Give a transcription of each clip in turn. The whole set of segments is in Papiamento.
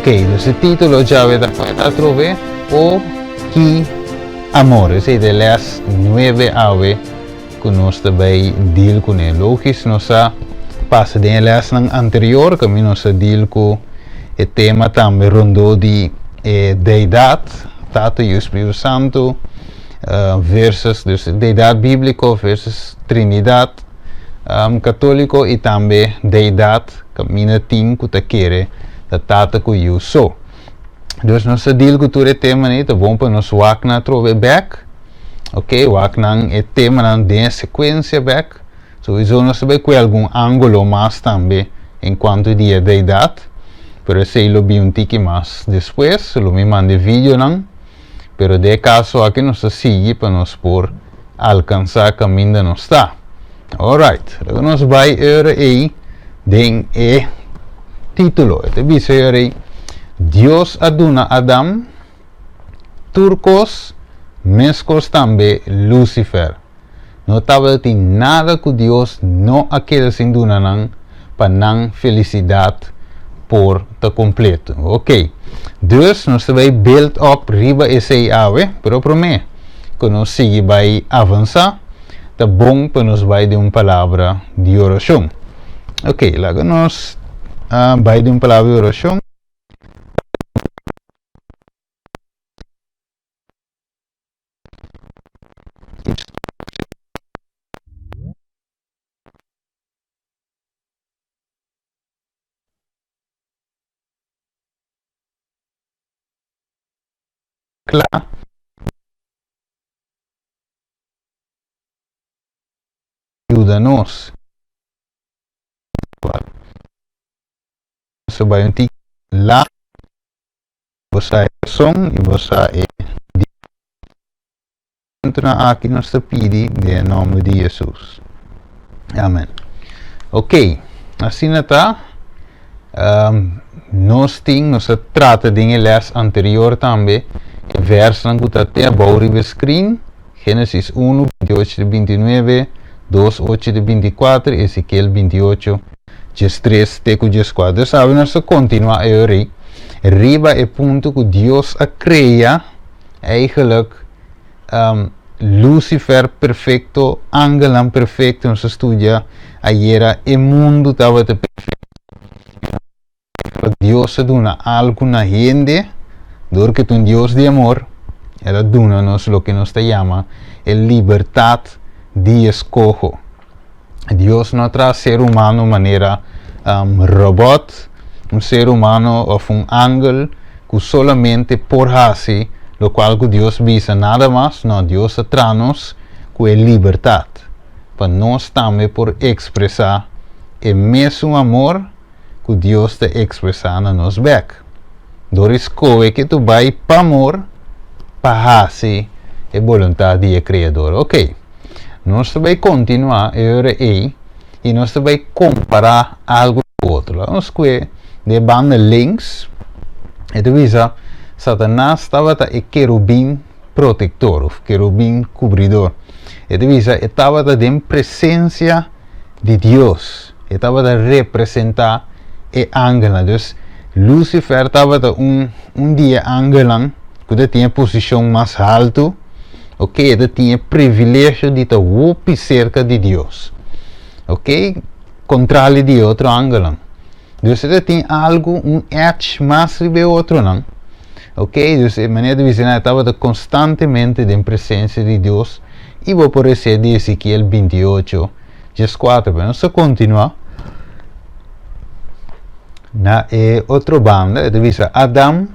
Ok, dus e título djawe ta atrobe O Ki Amor. Esei ta e les nuebe awe ku nos ta bai deal kuné. Logis nos a pasa den e lesnan anterior kaminda nos a deal ku e tema tambe rondó di e deidat, Tata, Yu, Spiritu Santu, versus dus deidat bíbliko versus Trinidat katóliko i tambe deidat kaminda tin ku ta kere ta Tata ku Yu so. Dus nos ta deal ku tur e temanan ei, ta bon pa nos wak nan atrobe bèk. Ok, wak nan e temanan den e sekuensia bèk. Souiso nos ta bai kue algun ángulo mas tambe en kuantu di e deidat, pero esei lo bin un tiki mas despues, lo mi manda e videonan. Pero den e kaso aki nos ta sigui pa nos por alkansá kaminda nos ta. Alright, luego nos bai ora ei den e título. E ta bisa ora ei, Dios a duna Adam tur kos, meskos tambe Lucifer. No tabatin nada ku Dios no a keda sin duna nan pa nan felisidat por ta kompleto. Ok, dus nos ta bai build up riba esei awe, pero promé ku nos sigui bai avansá, ta bon pa nos bai den un palabra di orashon. Ok, laga nos bai den un palabra di orashon. Kla. Yuda nos. Nos a bai un tiki la. Bo sa e rason i bo sa e Entra aki nos ta pidi den e nomber di Jesus. Amen. Ok, asina ta. Um, nos tin, nos a trata den e les anterior tambe, e versnan ku ta te abou riba e screen, Genesis 1, 28 te 29, 2, 8 te 24, Ezekiel 28, 13 te ku 14. Dus awe nos ta kontinuá e ora riba e punto ku Dios a krea eigenlijk um, Lucifer perfecto, angelnan perfecto, nos a studia ayera, e mundu tabata perfecto. Dios a duna algu na hende, dor ke ta un Dios di amor, El a duna nos loke nos ta yama e libertat di eskoho. Dios no a traha ser humano manera um, robot, un ser humano of un angel ku solamente por hasi lokual ku Dios bisa nada mas. No, Dios a traha nos ku e libertat pa nos tambe por ekspresá e mesun amor ku Dios ta ekspresá na nos bèk. Dor di skohe ke tu bai pa amor pa hasi e boluntat di e Kreador. Oke, nos ta bai kontinuá e ora ei i nos ta bai kompará algu ku otro. Laga nos skohe den e banda links, e ta bisa, Satanas tabata e kerubin protektor òf kerubin kubridor. E ta bisa e tabata den presensia di Dios. E tabata representá e angelnan. Dus, Lucifer tabata un, un di e angelnan ku ta tin e posishon mas haltu, ok, e ta tin e privilegio di ta hopi serka di Dios, ok, kontrali di e otro angelnan. Dus e ta tin algu, un edge mas riba e otronan, ok. Dus e manera di bisa nan e tabata konstantemente den presensia di Dios i bo por resé di Ezekiel 28, 14. Pero nos ta kontinuá na e otro banda, e ta bisa Adam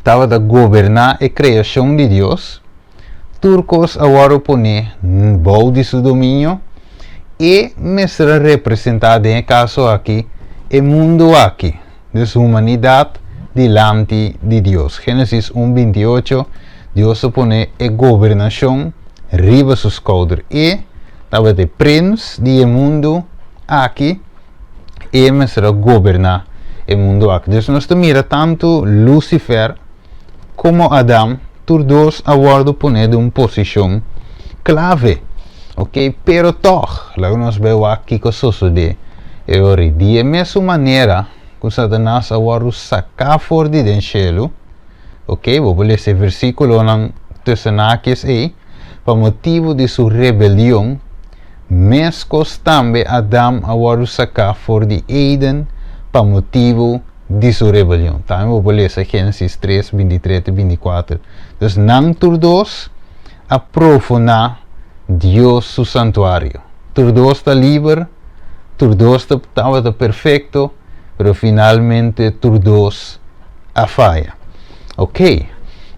tabata goberná e kreashon di Dios, tur kos a wòrdu poné bou di su dominio, e mester a representá den e kaso aki e mundu aki, dus humanidat dilanti di Dios. Génesis un 28, Dios a pone e gobernashon riba su skouder. E tabata e prins di e mundu aki, e mester a goberná e mundu aki. Dus nos ta mira tantu Lucifer komo Adam, tur dos a wòrdu poné den un posishon klave. Ok, pero tòg, laga nos bai wak kiko sosodé e ora. Di e mesun manera. ku Satanas a wòrdu saká for di den shelu, ok, bo por lesa e versíkulonan tussen haakjes ei, pa motibu di su rebelion, meskos tambe Adam a wòrdu saká for di Eden pa motibu di su rebelion. Tambe bo por lesa Génesis 3, 23 te 24. Dus nan tur dos a profaná Dios su santuario. Tur dos ta liber, tur dos tabata perfekto, pero finalmente tur dos a faya. Ok,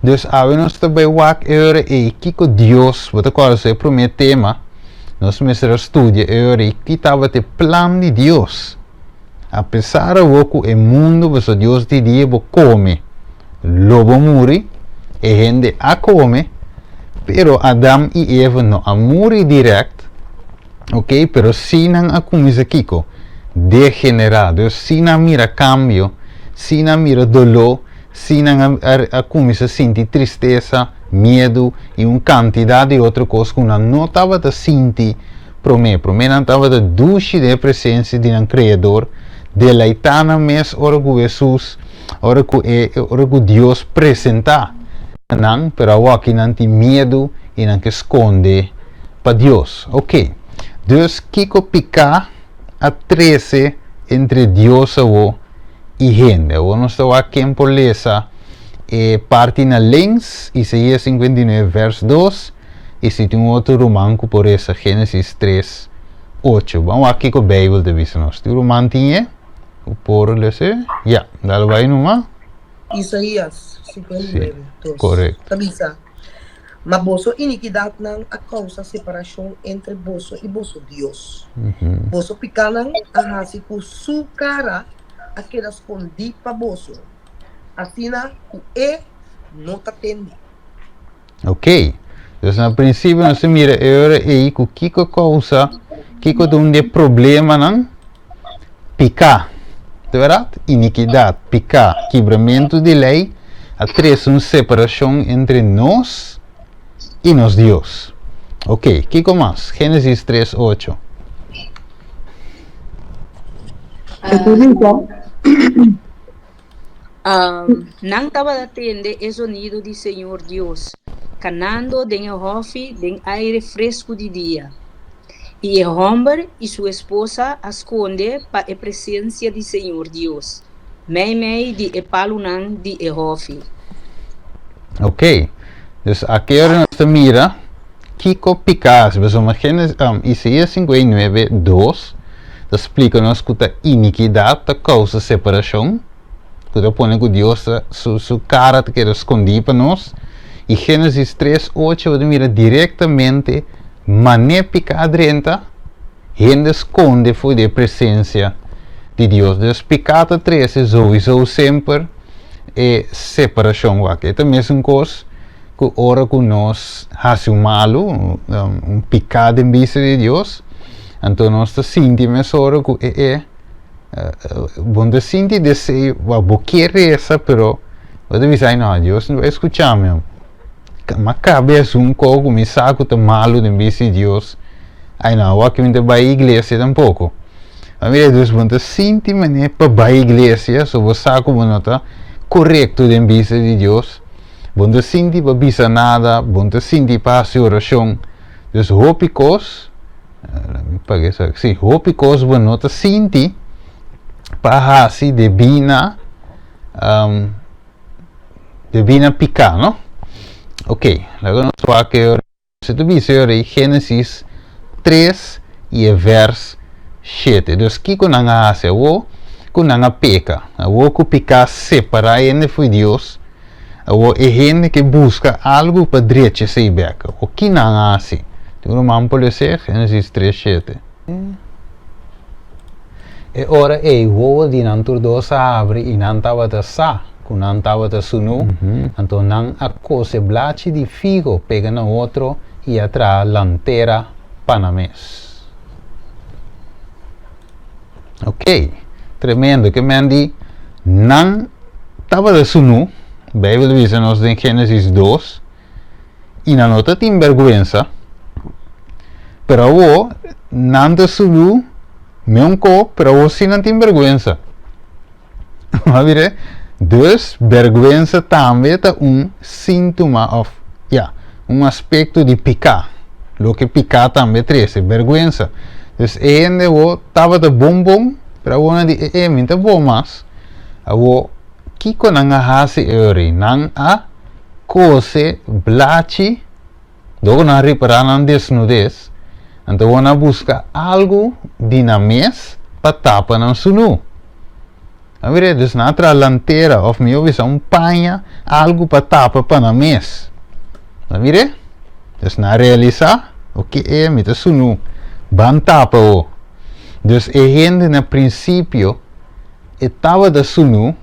dus awe nos ta bai wak e ora ei kiko Dios, bo ta kòrda su e promé tema, nos mester a studia e ora ei ki tabata e plan di Dios. Apesar awor ku e mundu pasobra Dios di dia bo kome lo bo muri, e hende a kome, pero Adam i Eva no a muri dirèkt, ok, pero sí nan a kuminsá kiko? Degenerá. Dus sí nan a mira kambio, sí nan a mira doló, sí nan a kuminsá sinti tristesa, miedu i un kantidat di otro kos ku nan no tabata sinti Promé, promé nan tabata dushi den e presensia di nan Kreador, deleitá nan mes ora ku Hesus, ora ku e, ora ku Dios presentá na nan, pero awoki nan tin miedu i nan ke skonde pa Dios. Oke, dus kiko piká a trese entre Dios awo i hende? Awor nos ta wak ken por lesa e parti na links, Isaías 59 vers 2. I si tin un otro ruman ku por resa Génesis 3, 8. Ban wak kiko Beibel ta bisa nos. Tin ruman tin e ku por lesa e? Ya, dal bai numa. Isaías 59, 2 Korekto. ta bisa, Ma boso inikidatnan a kousa separashon entre boso i boso Dios. Boso pikánan a hasi ku su kara a keda skondí pa boso, asina ku e no ta tende. Ok. Dus na principio nos ta mira e ora ei ku kiko kousa, kiko ta un di e problemanan, piká. Ta bèrdat? Inikidat, piká, kibramentu di lei a trese un separashon entre nos i nos Dios. Ok, kiko mas? Génesis 3, 8. Nan tabata tende e zonido di Señor Dios kanando den e hòfi den aire fresku di dia. I e hòmber i su esposa a skonde pa e presensia di Señor Dios meimei di e palunan di e hòfi. Ok, dus aki ora nos ta mira kiko piká hasi. Pasobra Génesis, Isaías 59, 2 ta splika nos ku ta inikidat ta kousa separashon, ku ta pone ku Dios ta su su kara ta keda skondí pa nos. I Génesis 3, 8 bo ta mira direktamente mané piká drenta, hende skonde for di e presensia di Dios. Dus piká ta trese souiso semper e separashon. Wak, e ta mesun kos ku ora ku nos hasi un malu, un piká den bista di Dios, anto nos ta sinti mesora ku e e bo no ta sinti deseo, wak, bo kier resa pero bo ta bisa, ai no, Dios no bai skucha mi. M'a kabe esun kos ku mi sa ku ta malu den bista di Dios, ai no, awor mi no ta bai iglesia tampoko. Ma mira, dus bo no ta sinti manera pa bai iglesia, so bo sa ku bo no ta korekto den bista di Dios, bo no ta sinti pa bisa nada, bo no ta sinti pa hasi orashon. Dus hopi kos, mi paga esaki, si, hopi kos bo no ta sinti pa hasi debí na Debí na piká, no? Ok, laga nos wak e ora. Si ta bisa e ora ei Génesis 3 i e vèrs 7. Dus kiko nan a hasi awor ku nan a peka? Awor ku piká separá hende fo'i Dios, awor e hende ke buska algu pa drecha esei bèk. Awor ki nan a hasi? Tin un ruman por lesa Génesis 3, 7. E ora ei wowo di nan tur dos a habri i nan tabata sa ku nan tabata sunú, anto nan a kose blachi di figo pega na otro i a traha lantera pa nan mes. Ok, tremendo, ke men di nan tabata sunú, Beibel ta bisa nos den Génesis 2, i nan no ta tin bèrgwensa, pero awor nan ta sulu meun kos, pero awor si nan tin bèrgwensa. Bo a mira? Dus, bèrgwensa tambe ta un síntoma òf, ya, un aspekto di piká. Loke piká tambe trese, bèrgwensa. Dus e hende awor tabata bon bon, pero awor nan di, e e, mi no ta bon mas. Awor, kiko nan a hasi e ora ei? Nan a kose blachi. Dor ku nan a ripará nan desnudes, nan ta wòrdu a buska algu di nan mes pa tapa nan sunú. A mira, dus nan a traha lantera, òf mihó bisa un paña, algu pa tapa pa nan mes. A mira? Dus nan a realisá, oke, e mi ta sunú, ban tapa awor. Dus e hende na prinsipio e tabata sunú.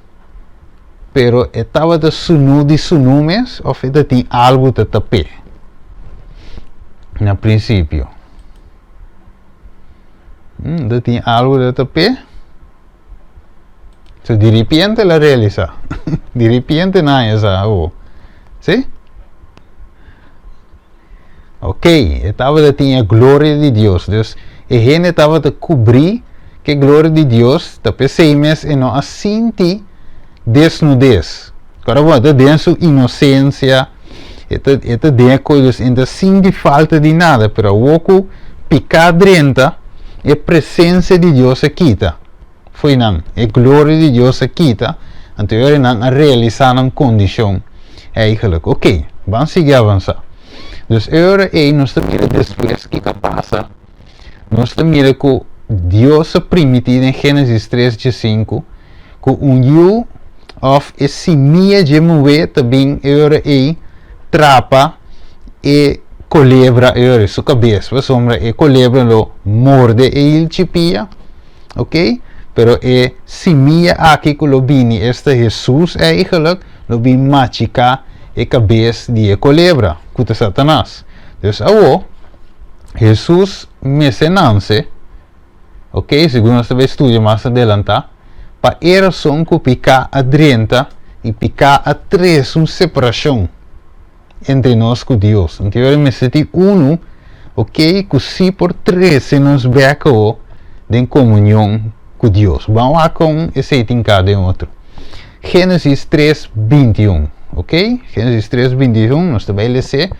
Pero e tabata sunú di sunú mes òf e ta tin algu ta tap'é na prinsipio? E ta tin algu ta tap'é? So di ripiente el a realisá. Di ripiente nan a sa awor. Sí? Ok, e tabata tin e gloria di Dios. Dus e hende tabata kubrí ku e gloria di Dios, ta p'esei mes e no a sinti desnudes. Ora bo ta den su inosensia, e ta e ta den e kos, dus e no ta sinti falta di nada, pero awor ku piká drenta, e presensia di Dios a kita fo'i nan, e gloria di Dios a kita, anto e ora nan a realisá nan kondishon eigenlijk. Ok, ban sigui avansá. Dus e ora ei nos ta mira despues kiko a pasa, nos ta mira ku Dios a primití den Génesis tres diesinku ku un yu òf e simia dje muhé ta bin e ora ei trapa e kolebra e ora su kabes, pasobra e kolebra lo morde e hilchi pia. Ok, pero e simia aki ku lo bini, esta Hesus eigenlijk, lo bin machiká e kabes di e kolebra, ku ta Satanas. Dus awor, Hesus mester nanse, ok, segun nos ta bai studia mas adelantá, pa e rason ku piká a drenta i piká a trese un separashon entre nos ku Dios. Anto e ora mester tin unu, ok, ku sí por trese nos bèk awor den komunion ku Dios. Ban wak kon esei tin ka den otro. Génesis tres, 21, ok? Génesis tres, 21, nos ta bai les'é.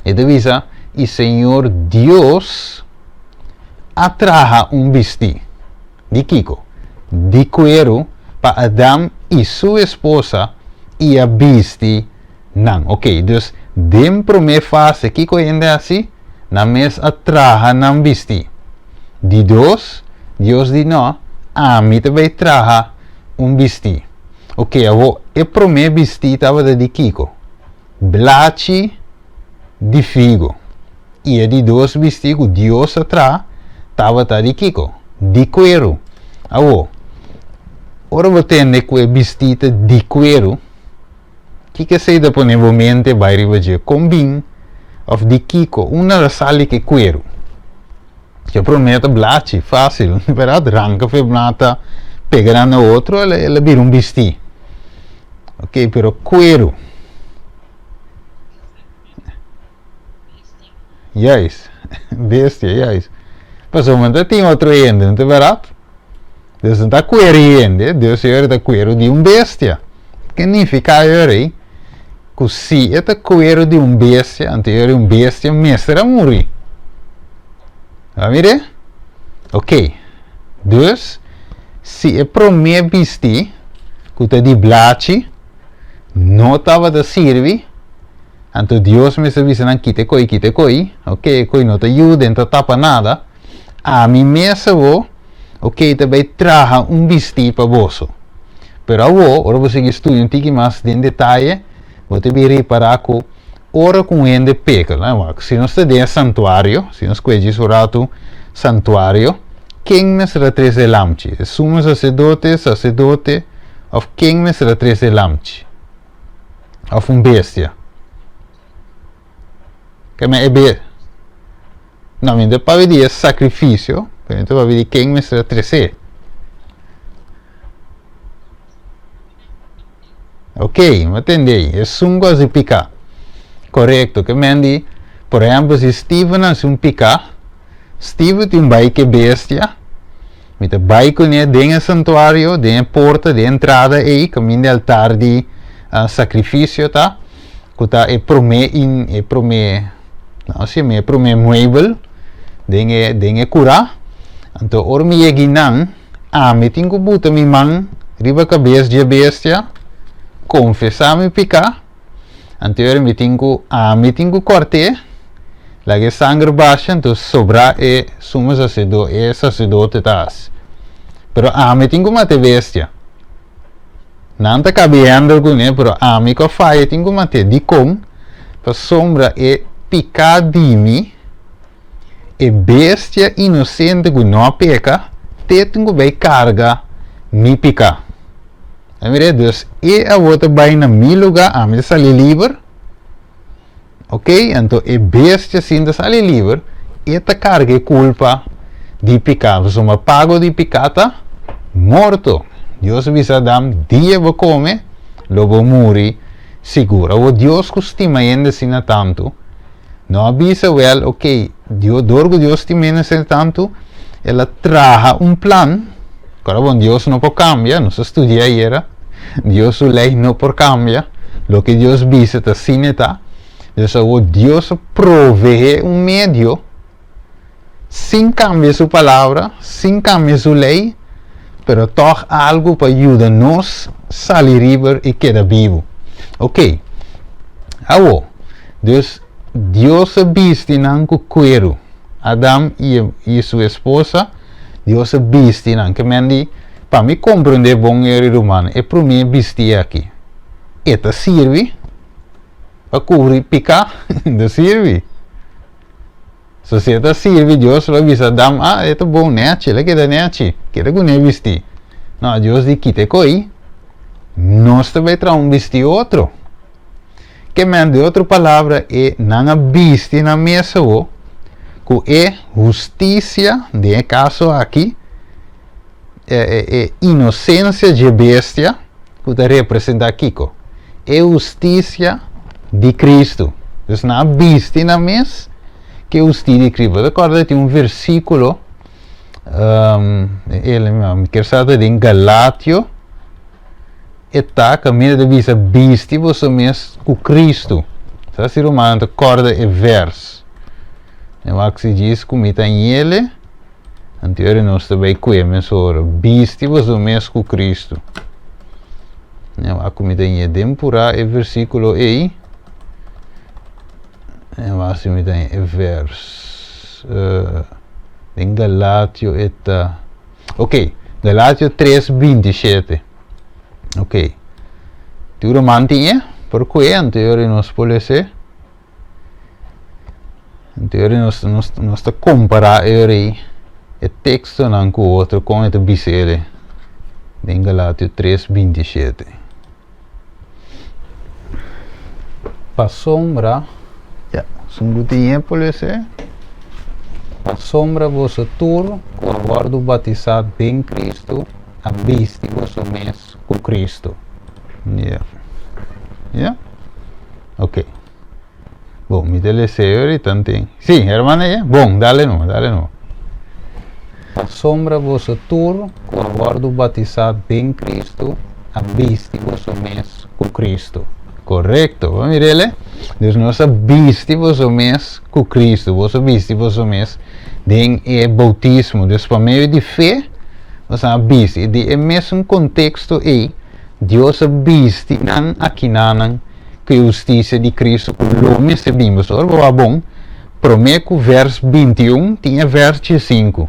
E ta bisa, I Señor Dios a traha un bistí. Di kiko? Di kueru pa Adam i su esposa i a bisti nan. Ok, dus den promé fase kiko hende a hasi? Nan mes a traha nan bistí. Di dos, Dios di no, ami ta bai traha un bistí. Ok, awor e promé bistí tabata di kiko? Blachi di figo. I e di dos bistí ku Dios a traha tabata di kiko? Di kueru. Awor, ora bo tende ku e bistí ta di kueru, Kiko esei ta pone bo mente bai riba dje? Kon bin òf di kiko? Unda ta sali ke kueru? Ke promé ta blachi, fásil, bèrdat? Ranka for e mata, pega nan na otro, el a bira un bistí. Ok, pero kueru. Juist, bestia, juist. Pasobra no ta tin otro hende, no ta bèrdat? Dus no ta kueru hende, Dios e ora ta kueru di un bestia. Ke nifiká e ora ei? Ku si e ta kueru di un bestia, anto e ora un bestia mester a muri. A mir'é? Ok. Dus, si e promé bistí, ku ta di blachi, no tabata sirbi, anto Dios mester bisa nan kita e koi, kita e koi, ok, e koi no ta yuda, e no ta tapa nada, ami mes awor, ok, ta bai traha un bistí pa boso. Pero awor, ora bo sigui studia un tiki mas den detaye, bo ta bin ripará ku ora ku un hende peka, si nos ta den e santuario, si nos kue djis un ratu santuario, ken mester a trese e lamchi? E sumo saserdote, saserdote, òf ken mester a trese e lamchi? Òf un bestia? Ke men e be. No, mi no ta papia di e sakrifisio, pero mi ta papia di ken mester a tres'é. Ok, mi a tende ei. Esun ku a hasi piká. Korekto. Ke men di, por ehèmpel, si Steven a hasi un piká, Steven tin bai ke bestia. Mi ta bai kuné den e santuario, den e porta, den e entrada ei, kaminda e altar di sakrifisio ta, ku ta e promé in, e promé, no si, e promé muebel den e, den e kurá. Anto ora mi yega einan, ami tin ku buta mi man riba kabes dje bestia, konfesá mi piká, Anto ora mi tin ku ami tin ku kòrt'é, laga e sanger basha, anto sobrá e sumo saserdo, e saserdote ta hasi. Pero ami tin ku mata e bestia. Nan ta kabi hèndel kuné, pero ami ku a faya tin ku mat'é. Dikon? Pasobra e piká di mi, e bestia inosente ku no a peka, te tin ku bai karga mi piká. A mira, dus e awor ta bai na mi lugá, ami ta sali liber. Ok, anto e bestia sin ta sali liber, e ta karga e kulpa di piká. Pasobra pago di piká ta morto. Dios a bisa Adam, dia bo kome, lo bo muri sigur. Awor Dios ku stima hende asina tantu, no a bisa, wèl, ok, Dios, dor ku Dios stima hende asina tantu, el a traha un plan. Kòrda bon, Dios no por kambia, nos a studia ayera, Dios su lei no por kambia, loke Dios bisa ta asina e ta. Dus awor Dios a proveé un medio sin kambia su palabra, sin kambia su lei, pero tòg algu pa yuda nos sali riba i keda bibu. Ok, awor, dus Dios a bisti nan ku kueru, Adam i i su esposa, Dios a bisti nan. Ke men di, pa mi komprendé bon e ruman, e promé bistí aki, e ta sirbi pa kubri piká? Ta sirbi. So si e ta sirbi Dios lo a bisa Adam, ah, e ta bon nechi, el a keda nechi, keda ku ne bistí. No, Dios di kita e koi, nos ta bai traha un bistí otro. Ke men, di otro palabra, e nan a bisti nan mes awo ku e hustisia, den e kaso aki, e, e, e inosensia dje bestia, ku ta representá kiko? E hustisia di Kristu. Dus nan a bisti nan mes ku e hustisia di Kristu. Bo ta kòrda tin un versíkulo, um, el, mi kier sa ta den Galatio, e ta kaminda ta bisa bisti boso mes ku Kristu. Sa si rumannan ta kòrda e vèrs. E wak si djis ku mi ta ñele, anto nos ta bai kue mesora. Bisti boso mes ku Kristu. E wak ku mi ta ñe den purá e versíkulo ei. E wak si mi ta ñe e vèrs. Den Galatio e ta. Ok, Galatio 3, 27. Ok. Tur ruman tin e? Por kue anto ora nos por lese? Anto ora nos, nos, nos ta kompará e ora ei e tekstonan ku otro kon e ta bisa ele den Galatio 3, 27. Pasobra, ya, esun ku tin e por lese. Pasobra boso tur ku a wòrdu batisá den Kristu a bisti boso mes ku Kristu. Ya. Ya? Ok. Bon, mi ta lese ahorita anten. Sí, hermana ya? Bon, dale no, dale no. Pasobra boso tur ku a wòrdu batisá den Kristu a bisti boso mes ku Kristu. Korekto. Bo mir'el? Dus nos a bisti boso mes ku Kristu. Boso a bisti boso mes den e boutismo. Dus pa medio di fe nos a bisti. Di e mesun konteksto ei, Dios a bisti nan akinanan ku e hustisia di Kristu ku lo mester bin. Boso ora bo wak bon, promé ku vèrs 21 tin e vèrs 15.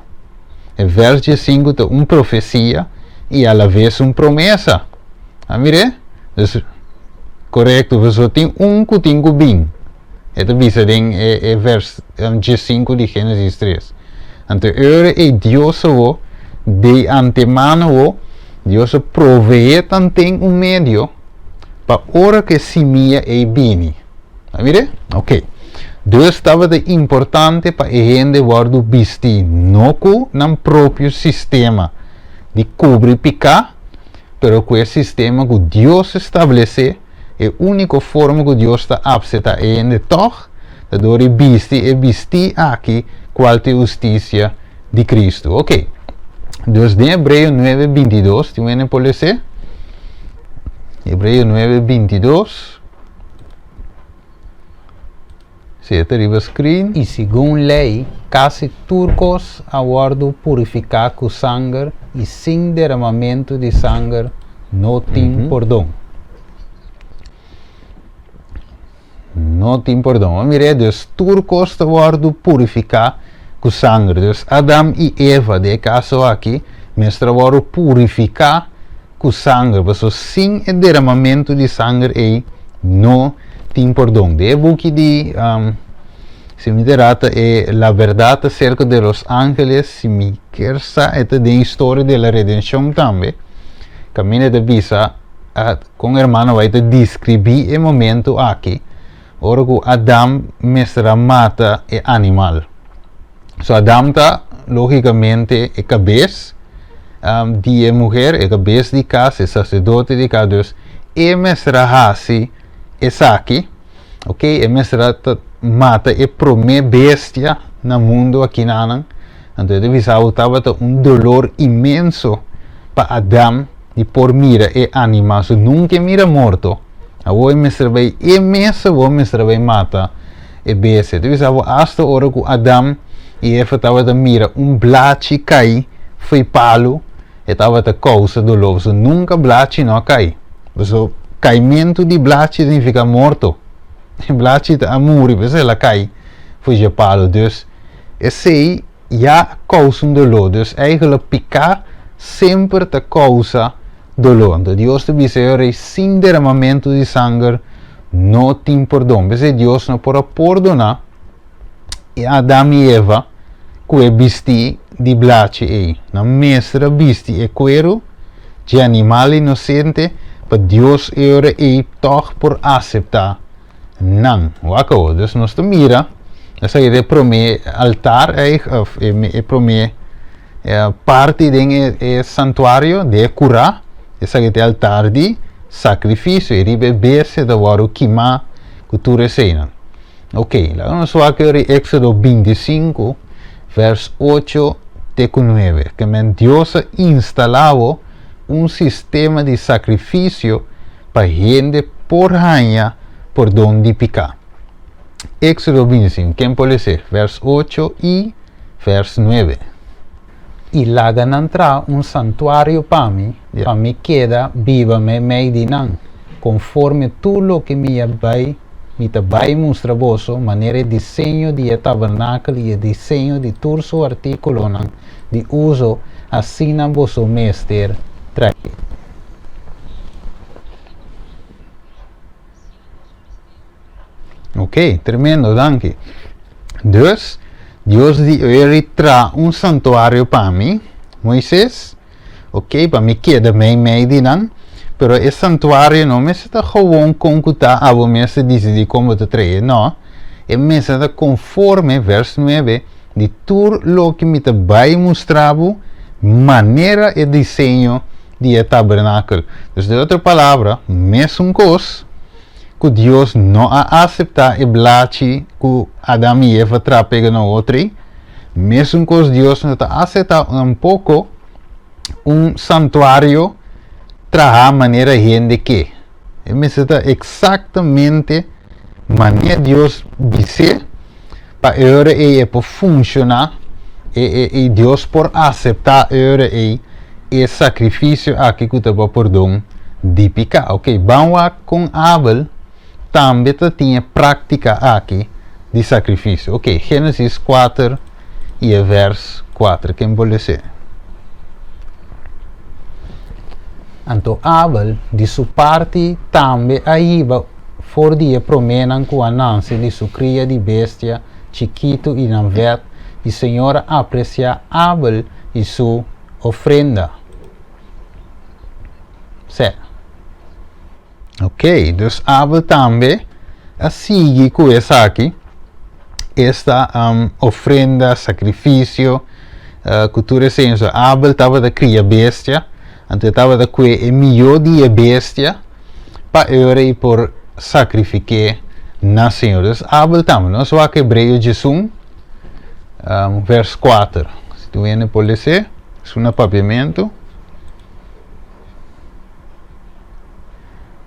E vèrs 15 ta un profesia i alaves un promesa. A mir'é? Dus, korekto, pasobra tin un ku tin ku bin. E ta bisa den e, e vèrs 15 di Génesis 3. Anto e ora ei Dios awor, di antemano awor, Dios a proveé tanten un medio pa ora ku e simia ei bini. A mira? Ok. Dus tabata importante pa e hende wòrdu bistí no ku nan propio sistema di kubri piká, pero ku e sistema ku Dios establesé, e úniko forma ku Dios ta apseptá e hende tòg ta dor di bisti e bistí aki kual ta e hustisia di Kristu. Ok. Dus den Hebreo 9, 22, tin wende por lese? Hebreo 9, 22. Si, e ta riba screen. I segun lei, kasi tur kos a wòrdu purifiká ku sanger i sin deramamentu di sanger no tin pordon. No tin pordon. Bo mira, dus tur kos ta wòrdu purifiká ku sanger. Dus Adam i Eva, den e kaso aki, mester a wòrdu purifiká ku sanger, pasobra sin e deramamentu di sanger ei no tin pordon. Den e buki di, si mi ta rata, e La Verdad Acerca de los Ángeles, si mi kier sa, e ta den Historia de la Redención tambe, kaminda e ta bisa kon hermano bai ta deskribí e momentu aki ora ku Adam mester a mata e animal. So Adam ta lógikamente e kabes di e muher, e kabes di kas, e saserdote di kas, dus e mester a hasi esaki, ok, e mester a ta mata e promé bestia na mundu akinanan, anto e ta bisa bo tabata un dolor inmenso pa Adam di por mira e animal, so nunka e mira morto, awor e mester bai e mes awor mester a bai mata e bestia. Ta bisa bo asta ora ku Adam i Eva tabata mira un blachi kai fo'i palu, e tabata kousa doló, pasobra nunka blachi no a kai. Pasobra kaimentu di blachi signifiká morto. E blachi ta a muri, p'esei el a kai fo'i dje palu. Dus, esei ya kousa un doló. Dus, eigentlik piká semper ta kousa doló. Anto Dios ta bisa e ora ei, sin deramamentu di sanger no tin pordon. P'esei Dios no por a pordoná e Adam i Eva ku e bistí di blachi ei. Nan mester a bisti e kueru dje animal inosente pa Dios e ora ei tòg por aseptá nan. Wak awor. Dus nos ta mira esaki ta e promé altar ei, òf e promé parti den e santuario, den e kurá, esaki ta e altar di sakrifisio, i riba e bestia ta wòrdu kimá ku tur eseinan. Ok, laga nos wak e Éksodo 25, vèrs 8 te ku 9. Ke men Dios a instalá bo un sistema di sakrifisio pa hende por haña pordon di piká. Éksodo 25, ken por les'é? Vèrs 8 i Vers 9. I laga nan traha un santuario pa mi, pa mi keda biba meimei di nan, konforme tur loke mi a bai mi ta bai mustra boso, manera e diseño di e tabernakel i e diseño di tur su artíkulonan di uso, asina boso mester trahe. Ok, tremendo, danki. Dus, Dios di Eri tra un santuario pa mi, Moises, ok, pa mi keda meimei di nan, pero e santuario no mester ta gewoon kon ku ta abo mester disidí kon bo ta trae, no, e mester ta konforme, vers 9, di tur loke mi ta bai mustra bo, manera e diseño di e tabernakel. Dus, den otro palabra, mesun kos, ku Dios no a aseptá e blachi ku Adam i Eva tra pega na otro ei, mesun kos Dios no ta aseptá tampoko un santuario trahá manera hende ke. E mester ta eksaktamente manera Dios bis'é pa e ora ei e por funshoná i Dios por aseptá e ora ei e sakrifisio aki ku ta pa pordon di piká. Oke, ban wak kon Abel tambe ta tin e práktika aki di sakrifisio. Oke, Génesis 4 i e vèrs 4. Ken por les'é? Anto Abel, di su parti, tambe a hiba for di e proménan ku a nanse di su kria di bestia chikitu i nan vèt, i Señor a apresiá Abel i su ofrenda. Sè. Ok, dus Abel tambe a sigui ku esaki, esta ofrenda, sakrifisio, ku tur esei. So Abel tabata kria bestia, anto e tabata kue e mihó di e bestia pa e ora ei por sakrifik'é na Señor. Dus Abel tambe. Nos wak Hebreo 11, vers 4. Si tin hende por les'é. Esun na Papiamentu.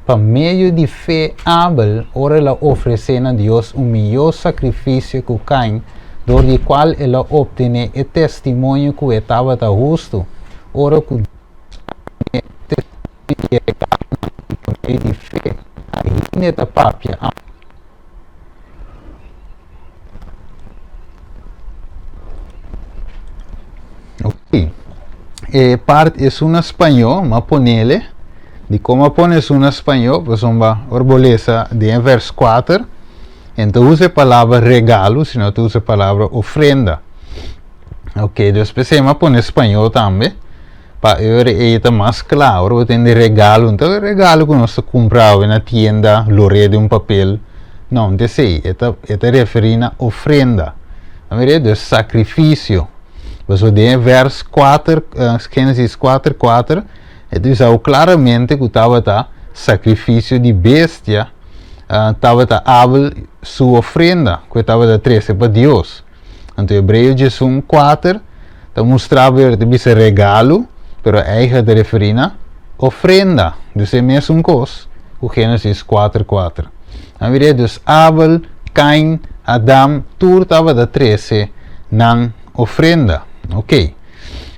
Pa medio di fe Abel, ora el a ofresé na Dios un mihó sakrifisio ku Kain, dor di kual el a optené e testimonio ku e tabata hustu, ora ku Dios a dun'é testimonio di e regalonan i pa medio di fe ainda e ta papia. Ok. E part esun na spañó, m'a ponele. Dikon m'a pone esun na spañó? Pasobra ora bo lesa den e vers kuater, e no ta usa e palabra regalo, sino ta usa e palabra ofrenda. Ok, dus p'esei m'a pone spañó tambe, pa e ora ei ta mas kla. Ora bo tende regalo, no ta regalo ku nos ta kumpra awe na tienda, loré den un papel. No, no ta esei. E ta, e ta referí na ofrenda. A mira? Dus sakrifisio. Pasobra den e vers kuater, Génesis kuater kuater, e ta bisa bo klaramente ku tabata sakrifisio di bestia, tabata Abel su ofrenda ku e tabata trese pa Dios. Anto Hebreo 11 kuater ta mustra bo ta bisa regalo, pero eigen ta referí na ofrenda. Dus e mesun kos ku Génesis kuater kuater. A mira, dus Abel, Kain, Adam, tur tabata trese nan ofrenda. Ok.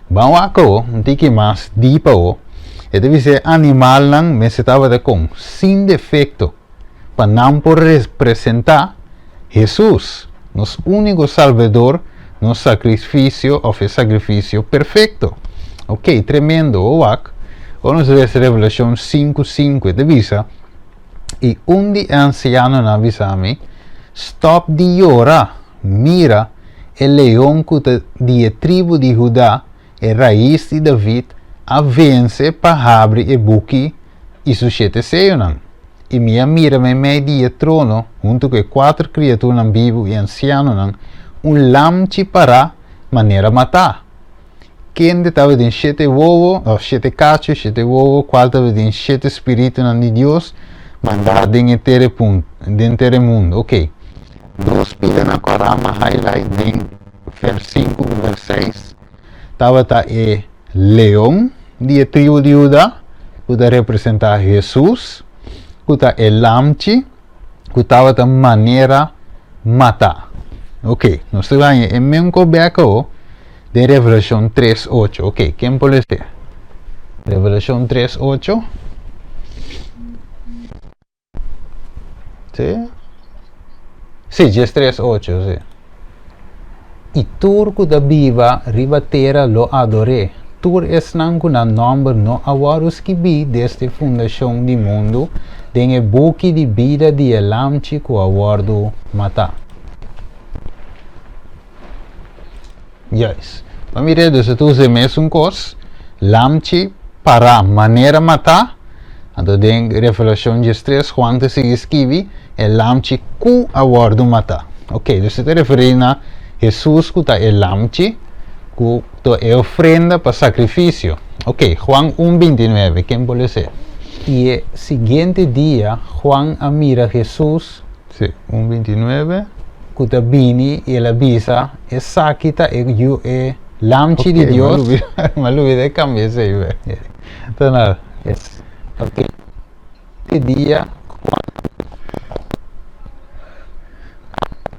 Ban wak awo, un tiki mas dip awo. E ta bisa e animalnan mester tabata kon? Sin defekto. Pa nan por representá Hesus, nos úniko Salbador, nos sakrifisio òf e sakrifisio perfekto. Ok, tremendo, o wak. Ora nos lesa Revelashon sinku sinku, e ta bisa, I un di e ansianonan a bisa mi, Stòp di yora! Mira, e leon ku ta di e tribu di Hudá, e rais di David, a vense pa habri e buki i su shete seyonan. I mi a mira meimei di e trono, huntu ku e kuater kriaturnan bibu i ansianonan, un lamchi pará manera matá. Kende tabatin shete wowo, òf shete kachu, shete wowo, kual tabatin shete spiritunan di Dios mandá den e tere pun, den tere mundu. Oke. Dos pidanan ku a rama highlight den vers sinku ku vers seis tabata e leon di e tribu di Huda, ku ta representá Hesus, ku ta e lamchi ku tabata manera matá. Ok, nos ta haña e men ko bek awo den Revelashon tres ocho. Ok, ken por lesa? Revelashon tres ocho. Sí? Sí, djes tres ocho, sí. I tur ku ta biba riba tera lo ador'é, tur esnan ku nan nòmber no a wòrdu skibí desde fundashon di mundu den e buki di bida di e Lamchi ku a wòrdu matá. Juist. Pa mira dus e ta usa e mesun kos, Lamchi pará manera matá, anto den Revelashon diestres Juan ta sigui skibi e Lamchi ku a wòrdu matá. Ok, dus e ta referí na Hesus ku ta e Lamchi ku ta e ofrenda pa sakrifisio. Ok, Juan un bintinuebe, ken por les'é? I e siguiente dia Juan a mira Hesus Sí, un bintinuebe. Ku ta bini i el a bisa, Esaki ta e yu, e Lamchi di Dios. Ok, m'a lubida e kambia esei be. Ta nada. Es. Ok. E dia Juan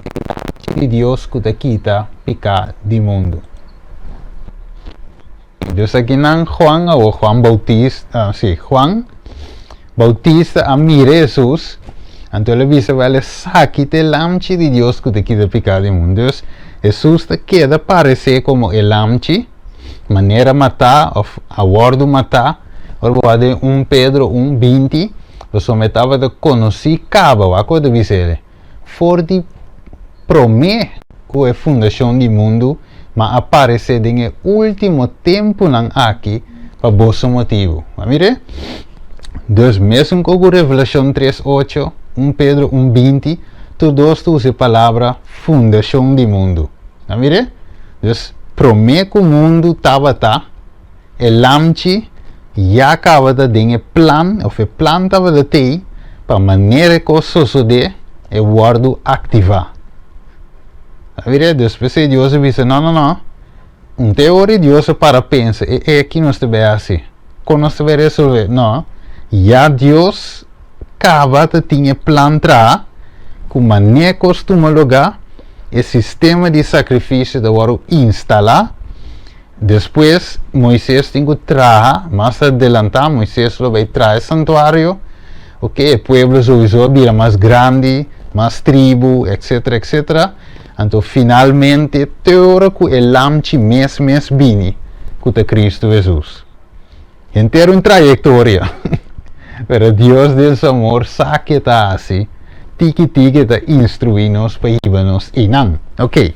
e Lamchi di Dios ku ta kita piká di mundu. Dus akinan Juan awor, Juan Bautista, sí, Juan Bautista a mira Hesus, anto el a bisa, Wèl, esaki ta e Lamchi di Dios ku ta kita piká di mundu. Dus, Hesus ta keda paresé komo e Lamchi, manera matá òf a wòrdu matá, ora bo wak den un Pedro un, 20, pasobra e tabata konosí kaba, wak ku e ta bisa el. For di promé ku e fundashon di mundu, ma a paresé den e último tempunan aki pa boso motibu. A mir'é? Dus mesun ku ku Revelashon tres ocho, un Pedro un 20, tur dos ta usa e palabra fundashon di mundu. A mir'é? Dus promé ku mundu tabata, E lamchi ya kaba ta den e plan, of e plan tabata tei pa manera e kos sosodé, e wòrdu aktivá. A mira? Despues ei Dios a bisa, No, no, no. Un teoria Dios a para pensa, e e ki nos ta bay haci? Con nos ta bay resolve? No, ya Dios caba ta tin e plan traha cu mane cos tuma lugar, e sistema di sacrificio ta worde instala, despues Moises tin cu traha, mas adelanta Moises lo bay traha e santuario, ok, e pueblo souiso a bira mas grandi, mas tribu, etcetera, etcetera. Anto finalmente te ora ku e Lamchi mes mes bini, ku ta Kristu Hesus. Henter un trayektoria. Pero Dios den su amor sa ke ta hasi, tiki tiki e ta instruí nos pa hiba nos einan. Ok.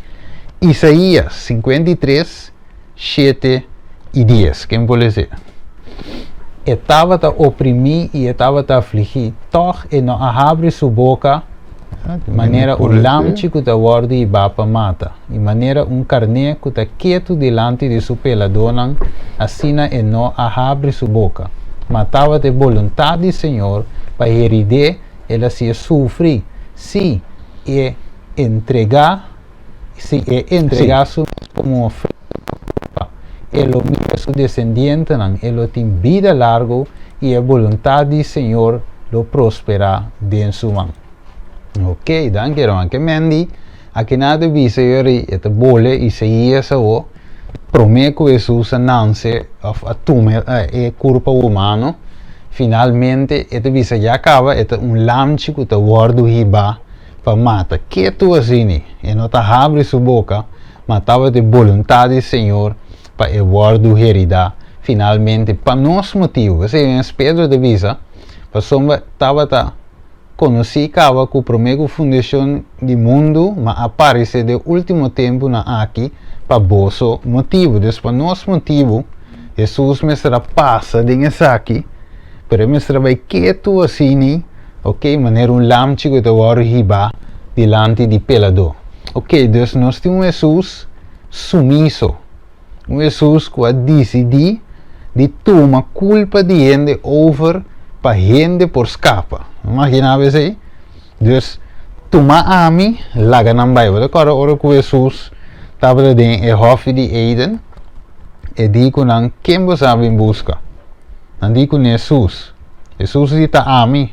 Isaías 53, 7 i 10. Ken por lese? E tabata oprimí i e tabata afligí, tòg e no a habri su boka, manera un lamchi ku ta wòrdu hibá pa mata, i manera un karné ku ta ketu dilanti di su peladónan, asina e no a habri su boka. Ma tabata e boluntat di Señor pa herid'é, el a si'é sufri, sí, e entregá. Si e entregá su mes komo un ofrenda pa kulpa, e lo mira su desendientenan, e lo tin bida largu i e boluntat di Señor lo prosperá den su man. Ok, danki herman. Ke men di, aki nan ta bisa yori e ta bole Isaías awo, promé ku Hesus a nanse òf a tuma e kurpa humano, finalmente e ta bisa ya kaba e ta un lamchi ku ta wòrdu hibá pa mata ketu asini, e no ta habri su boka, ma tabata e boluntat di Señor pa e wòrdu heridá finalmente pa nos motibu. P'esei mes Pedro ta bisa, Pasobra tabata konosí kaba ku promé ku fundashon di mundu, ma a paresé den último tempunan aki pa boso motibu. Dus pa nos motibu Hesus mester a pasa den esaki, pero e mester a bai ketu asini, Ok, manera un lamchi ku ta wòrdu hibá dilanti di peladó. Ok, dus nos tin un Hesus sumiso, un Hesus ku a disidí di tuma kulpa di hende over pa hende por skapa. Imaginá bo esei? Dus, tuma ami, laga nan bai. Bo ta kòrda ora ku Hesus tabata den e hòfi di Eden, e di ku nan, Ken bo sa bin buska? Nan di ku Hesus. Hesus di ta ami,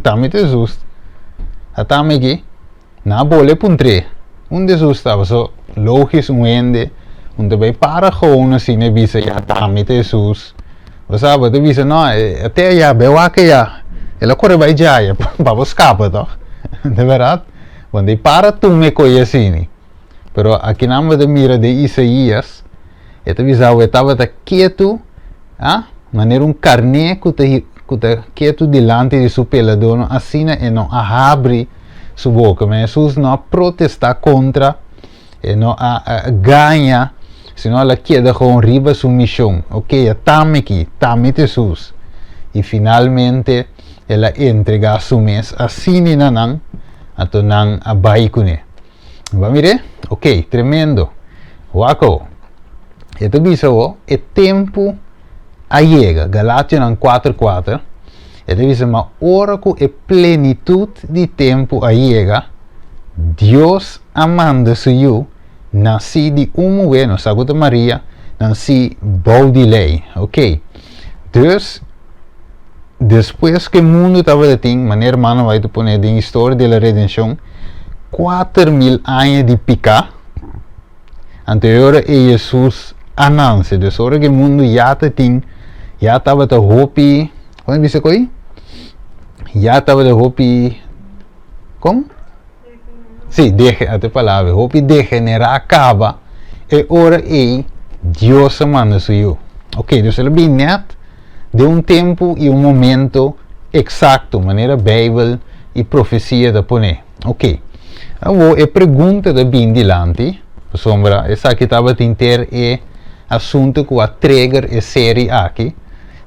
ta mi ta Hesus. A ta mi aki, nan a bole puntr'é, unda Hesus ta? Paso logis un hende un ta bai para gewoon asina e bisa ya ta mi ta Hesus. Bo sa, bo ta bisa no, e te aya, bai wak aya. El a kore bai djaya pa bo skapa tòg. De bèrdat? Bo no ta para tuma e koi asina. Pero akinan bo ta mira den Isaías, e ta bisa bo e tabata ketu, ah, manera un karné ku ta ku ta ketu dilanti di su peladónan, asina e no a habri su boka. Ma Hesus no a protestá kontra, e no a a gaña, sino el a keda gewoon riba su mishon. Oke, a tami aki, tami ta Hesus. I finalmente el a entregá su mes asina na nan, anto nan a bai kuné. Bo a mir'é? Ok, tremendo. Wak awo. E ta bisa awo, e tempu a yega. Galationan kuater kuater, e ta bisa, Ma ora ku e plenitut di tempu a yega, Dios a manda su Yu, nasí di un muhé, nos sa ku ta Maria, nasí bou di lei. Ok. Dus, despues ku e mundu tabata tin, manera hermano White ta pone den Historia de la Redenshon, 4000 aña di piká, anto e ora ei Hesus a nanse. Dus ora ku e mundu ya ta tin, ya tabata hopi, kon e bisa ku ei? Ya tabata hopi, kon? Sí, dege, ata e palabra, hopi degenerá kaba, e ora ei Dios a manda su Yu. Ok, dus el a bin nèt den un tempu i un momento eksakto, manera Beibel i profesia ta pone. Ok, awor e pregunta ta bin dilanti, pasobra esaki tabatin ter e asuntu ku a trigger e seri aki,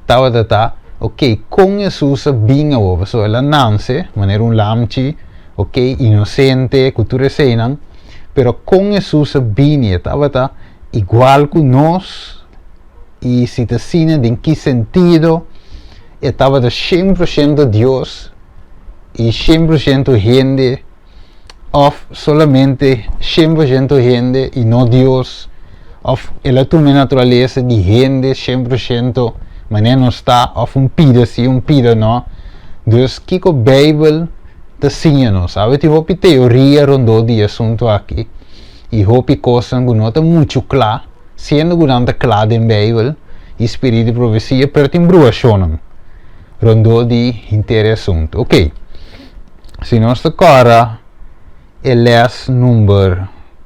tabata ta, ok, kon Hesus a bin awor? Pasobra el a nanse manera un lamchi, ok, inosente, ku tur eseinan, pero kon Hesus a bini? E tabata igual ku nos? I si ta asina, den ki sentido e tabata 100% Dios i 100% hende, òf solamente 100% hende i no Dios? Òf el a tuma e naturalesa di hende 100% manera nos ta, òf un pida sí, un pida no? Dus kiko Beibel ta siña nos? Awe tin hopi teoria rondó di e asuntu aki i hopi kosnan ku no ta muchu kla, siendo ku nan ta kla den Beibel i spiritu di profesia, pero tin bruashonnan rondó di henter e asuntu. Oké, si nos ta kòrda e les number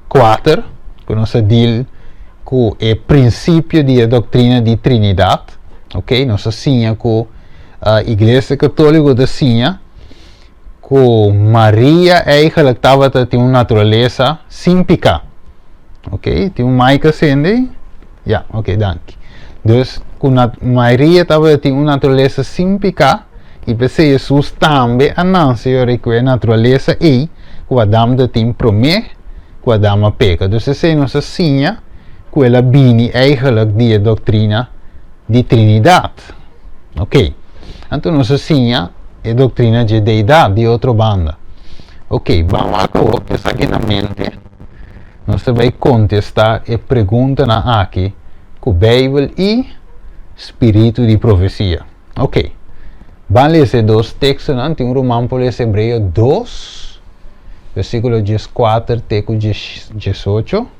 kuater ku nos a deal ku e prinsipio di e doktrina di Trinidat. Ok, nos a siña ku Iglesia Katóliko ta siña ku Maria eigenlijk tabata tin un naturalesa sin piká. Ok, tin un mic a sende? Ya, ok, danki. Dus ku Maria tabata tin un naturalesa sin piká, i p'esei Hesus tambe a nanse yora ku e naturalesa ei ku Adam ta tin promé ku Adam a peka. Dus esei nos a siña ku el a bini eigenlijk di e doktrina di Trinidat. Ok. Anto nos a siña e doktrina dje Deidat di otro banda. Ok, ban wak awor ku esaki na mente. Nos ta bai kontestá e preguntanan aki ku Beibel i spiritu di profesia. Ok. Ban lesa e dos tekstonan. Tin un ruman por lesa Hebreo 2, versíkulo 14 te ku 18.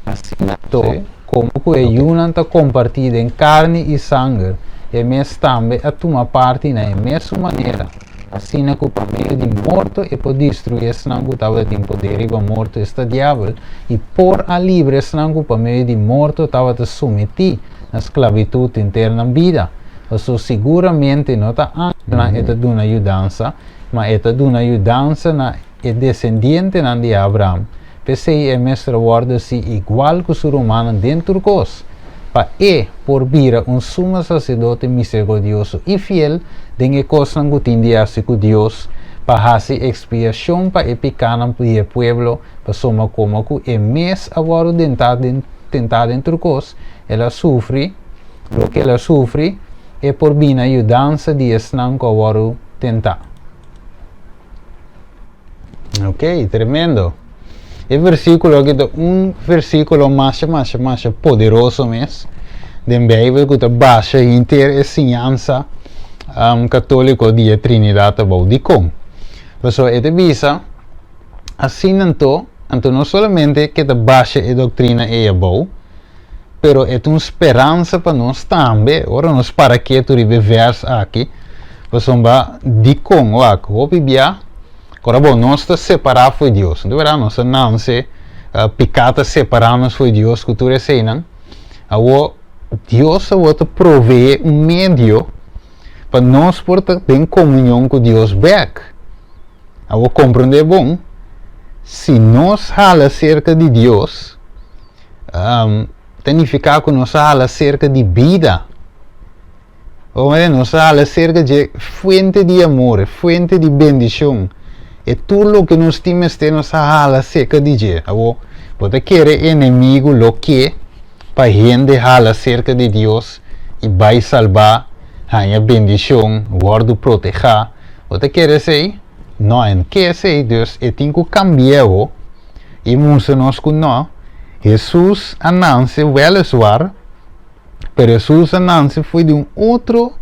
Asina to, komo ku e yunan ta kompartí den karni i sanger, e mes tambe a tuma parti na e mesun manera, asina ku pa medio di morto e por destruí esnan ku tabatin poder riba morto, esta Diabel, i por a libra esnan ku pa medio di morto tabata sumití na sklabitut henter nan bida. Pasobra siguramente no ta angelnan e ta duna yudansa, ma e ta duna yudansa na e desendientenan di Abraham. P'esei e mester a wòrdu hasi igual ku su rumannan den tur kos, pa e por bira un suma saserdote miserikordioso i fiel den e kosnan ku tin di hasi ku Dios, pa hasi ekspiashon pa e pikánan di e pueblo, pasobra komo ku e mes a wòrdu tentá den tur kos, el a sufri loke el a sufri, e por bini na yudansa di esnan ku a wòrdu tentá. Ok, tremendo. E versíkulo aki ta un versíkulo masha, masha, masha poderoso mes den Beibel ku ta basha henter e siñansa um, katóliko di e Trinidat abou. Dikon? Pasobra e ta bisa, asina anto, anto no solamente ke ta basha e doktrina ei abou, Pero e ta un speransa pa nos tambe, ora nos para ketu riba e vers aki, pasobra dikon? Wak, hopi bia, ora bo nos ta separá fo'i Dios, no ta berdad? Nos a nanse, piká ta separá nos fo'i Dios ku tur eseinan. Awor, Dios awor ta proveé un medio pa nos por ta den komunion ku Dios bèk. Awor komprondé bon, si nos hala serka di Dios, ta nifiká ku nos a hala serka di bida. Oe, nos a hala serka dje fuente di amor, e fuente di bendishon. E tur loke nos tin mester nos a hala serka di dje. Awor, bo ta kere enemigu lo ke pa hende hala serka di Dios i bai salbá, haña bendishon, wòrdu protehá? Bo ta kere esei? No, en ke esei, dus e tin ku kambi'é awor. I mustra nos ku no, Hesus a nanse wèleswar, pero Hesus a nanse fo'i di un otro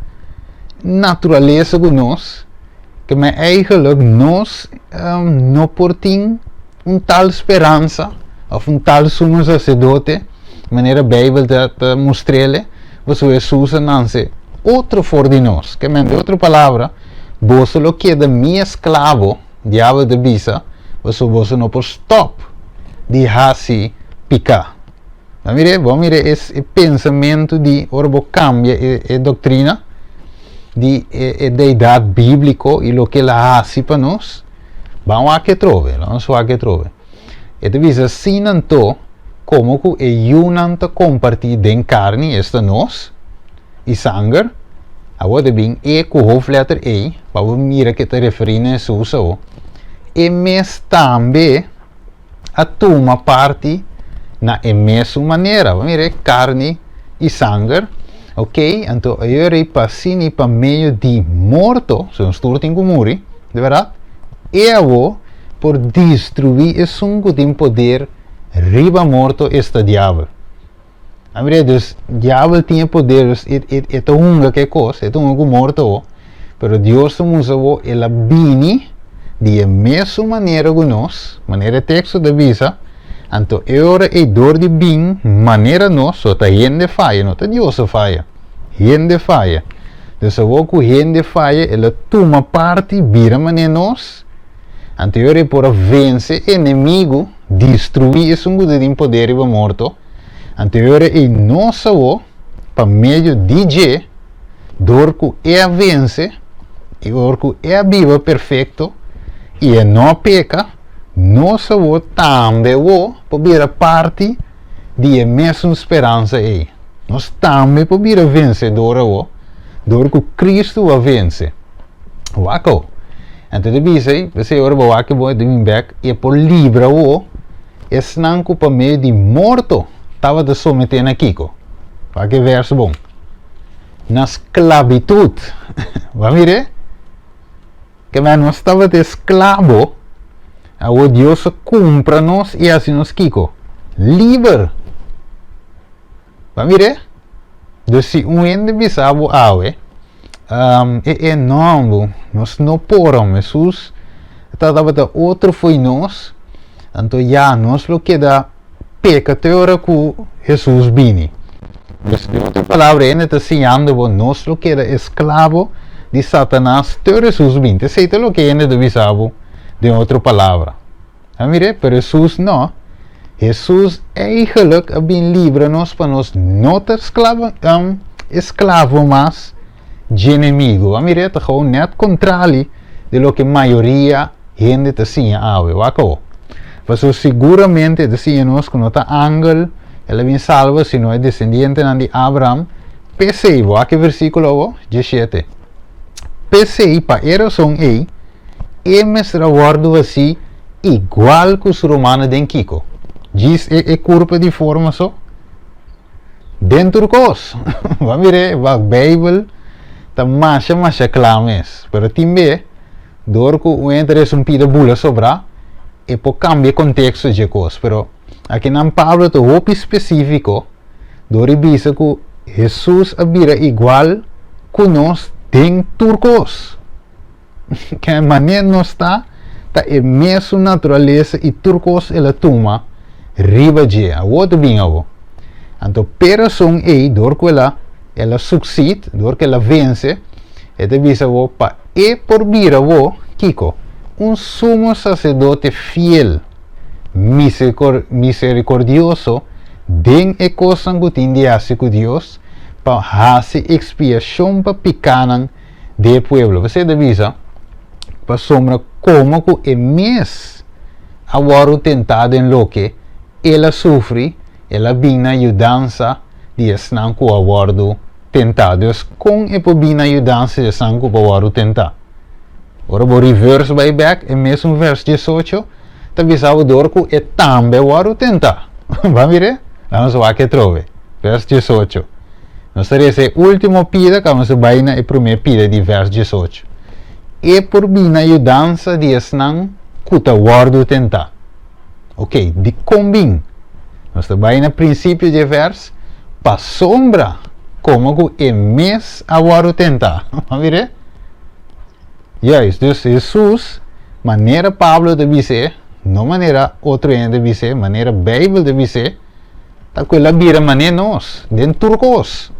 naturalesa ku nos, ke men eigenlik nos no por tin un tal speransa òf un tal sumo saserdote manera Beibel ta mustr'el, pasobra Hesus a nanse otro for di nos. Ke men, den otro palabra, boso lo keda mi esklabo. Diabel ta bisa, Pasobra boso no por stòp di hasi piká. Bo a mira, bo a mira e pensamentu di ora bo kambia e doktrina di e deidat bíbliko i loke el a hasi pa nos? Ban wak atrobe, laga nos wak atrobe. E ta bisa, Asina anto, komo ku e yunan ta kompartí den karni, esta nos, i sanger, awor ta bin E ku hoofdletter E, pa bo mira ke ta referí na Hesus awor, e mes tambe a tuma parti na e mesun manera. Bo mira e karni i sanger, ok, anto e rei pa asina i pa medio di morto, so nos tur tin ku muri, di bèrdat, e awor por destruí esun ku tin poder. Riba morto, esta diabel. A mira, dus diabel tin e poder, dus e ta hunga ku e kos, e ta hunga ku morto, pero Dios ta mustra bo, el a bini di e mesun manera ku nos, manera e teksto ta bisa. Anto e ora ei dor di bin manera nos, so ta hende faya, no ta Dios a faya, hende faya. Dus awor ku hende faya, el a tuma parti bira manera nos, anto e ora ei por a vense enemigu, destruí esun ku ta tin poder riba morto. Anto e ora ei nos awor, pa medio di dje, dor ku e a vense, i ora ku e a biba perfekto i e no a peka, nos awor tambe awor por bira parti di e mesun speransa ei. Nos tambe por bira vensedor awor, dor ku Kristu a vense. Wak awor. Anto ta bisa ei, p'esei ora bo wak e bon e ta bin bèk, i e por libra awor esnan ku pa medio di morto tabata someté na kiko? Wak e vèrso bon. Na sklabitut. Bo a mir'é? Kema nos tabata esklabo, awor Dios a kumpra nos i hasi nos kiko? Liber. Bo a mir'é? Dus si un hende bisa bo awe, E e no, nos no por, Hesus ta tabata otro fo'i nos, anto ya nos lo keda peka te ora ku Hesus bini. Dus den otro palabra hende ta siñando bo nos lo keda esklabo di Satanas te ora Hesus bini. Esei ta loke hende ta bisa bo den otro palabra. A mira, pero Hesus no. Hesus eigenlijk a bin libra nos pa nos no ta esklavo, esklavo mas dje enemigo. A mira, ta gewoon net kontrali di loke mayoria hende ta siña awe. Wak awo. Pasobra siguramente e ta siña nos ku no ta angel el a bin salba, sino e desendientenan di Abraham. P'esei, wak e versíkulo awo, 17. P'esei, pa e rason ei, e mester a wòrdu hasí igual ku su rumannan den kiko? Djis e e kurpa di forma so? Den tur kos. Bo a mir'é, wak Beibel ta masha masha kla mes. Pero tin be, dor ku un hende ta resa un pida bula sobrá, e por kambia e konteksto dje kos. Pero akinan Pablo ta hopi spesífiko dor di bisa ku Hesus a bira igual ku nos den tur kos. Ke manera nos ta, ta e mesun naturalesa i tur kos el a tuma riba dje. Awor ta bin awor. Anto p'e rason ei, dor ku el a el a suksid, dor ku el a vense, e ta bisa awor pa e por bira awor, kiko? Un sumo saserdote fiel, miserikordioso den e kosnan ku tin di hasi ku Dios, pa hasi ekspiashon pa pikánan di e pueblo. P'esei ta bisa, Pasobra komo ku e mes a wòrdu tentá den loke el a sufri, el a bin na yudansa di esnan ku a wòrdu tentá. Dus, kon e por bin na yudansa di esnan ku por wòrdu tentá? Ora bo reverse bai bèk, e mesun vèrs 18 ta bisa bo dor ku e tambe a wòrdu tentá. Bo a mir'é? Laga nos wak atrobe. Vèrs 18. Nos ta resa e último pida ka nos ta bai na e promé pida di vèrs 18. E por bini na yudansa di esnan ku ta wòrdu tentá. Oké, dikon bin? Nos ta bai na prinsipio di e vèrs, pasobra komo ku e mes a wòrdu tentá. Bo a mir'é? Juist, dus Hesus, manera Pablo ta bis'é, no manera otro hende ta bis'é, manera Beibel ta bis'é, Ta ku el a bira manera nos den tur kos.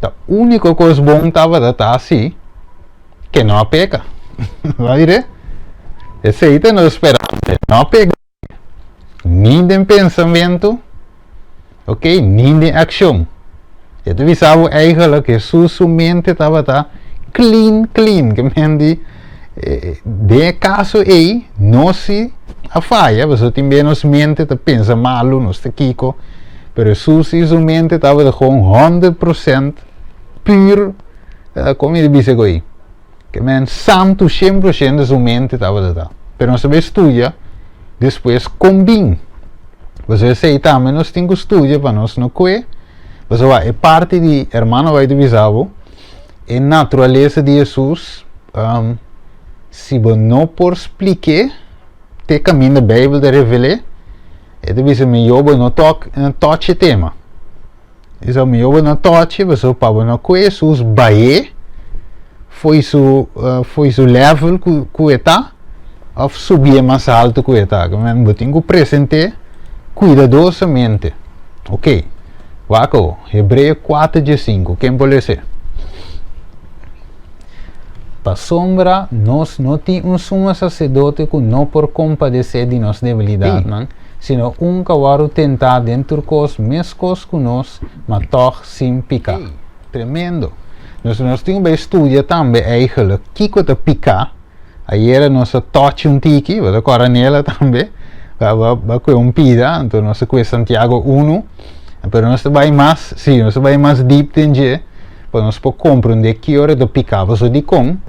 Ta úniko kos bon tabata ta hasi ke no a peka. Bo a mir'é? Esei ta nos speransa, no a peka ni den pensamentu, ok, ni den akshon. E ta bisa bo eigenlijk Hesus su mente tabata clean clean, ke men di den e kaso ei nos si a faya, pasobra tin bes nos mente ta pensa malu, nos ta kiko, pero Hesus si su mente tabata gewoon 100% pur, kon mi ta bisa ku ei? Ke men santu 100% su mente tabata ta. Pero nos ta bai studia despues kon bin. Pasobra esei tambe nos tin ku studia pa nos no kue. Pasobra e parti di hermano bai ta bisa bo, e naturalesa di Hesus, si bo no por splik'é te kaminda Beibel ta revel'é, E ta bisa mihó bo no tok touch e tema. E sa mihó bo no touch e pasobra pa bo no koe Hesus bay'é fo'i su fo'i su level ku ku e ta òf subié mas altu ku e ta. Bo tin ku present'é kuidadosamente. Oke, wak awo, Hebreo kuater diesinku, ken por les'é? Pasobra nos no tin un sumo saserdote ku no por kompadesé di nos debilidatnan, sino un ku a wòrdu tentá den tur kos meskos ku nos, ma tòg sin piká. Tremendo! Nos nos tin ku bai studia tambe eigenlijk kiko ta piká. Ayera nos a tòchi un tiki, bo ta kòrda Nela tambe, ba kue un pida, anto nos a kue Santiago unu, pero nos ta bai mas, si, nos ta bai mas deep den dje. Pa nos por komprondé ki ora ta piká. Pasobra dikon?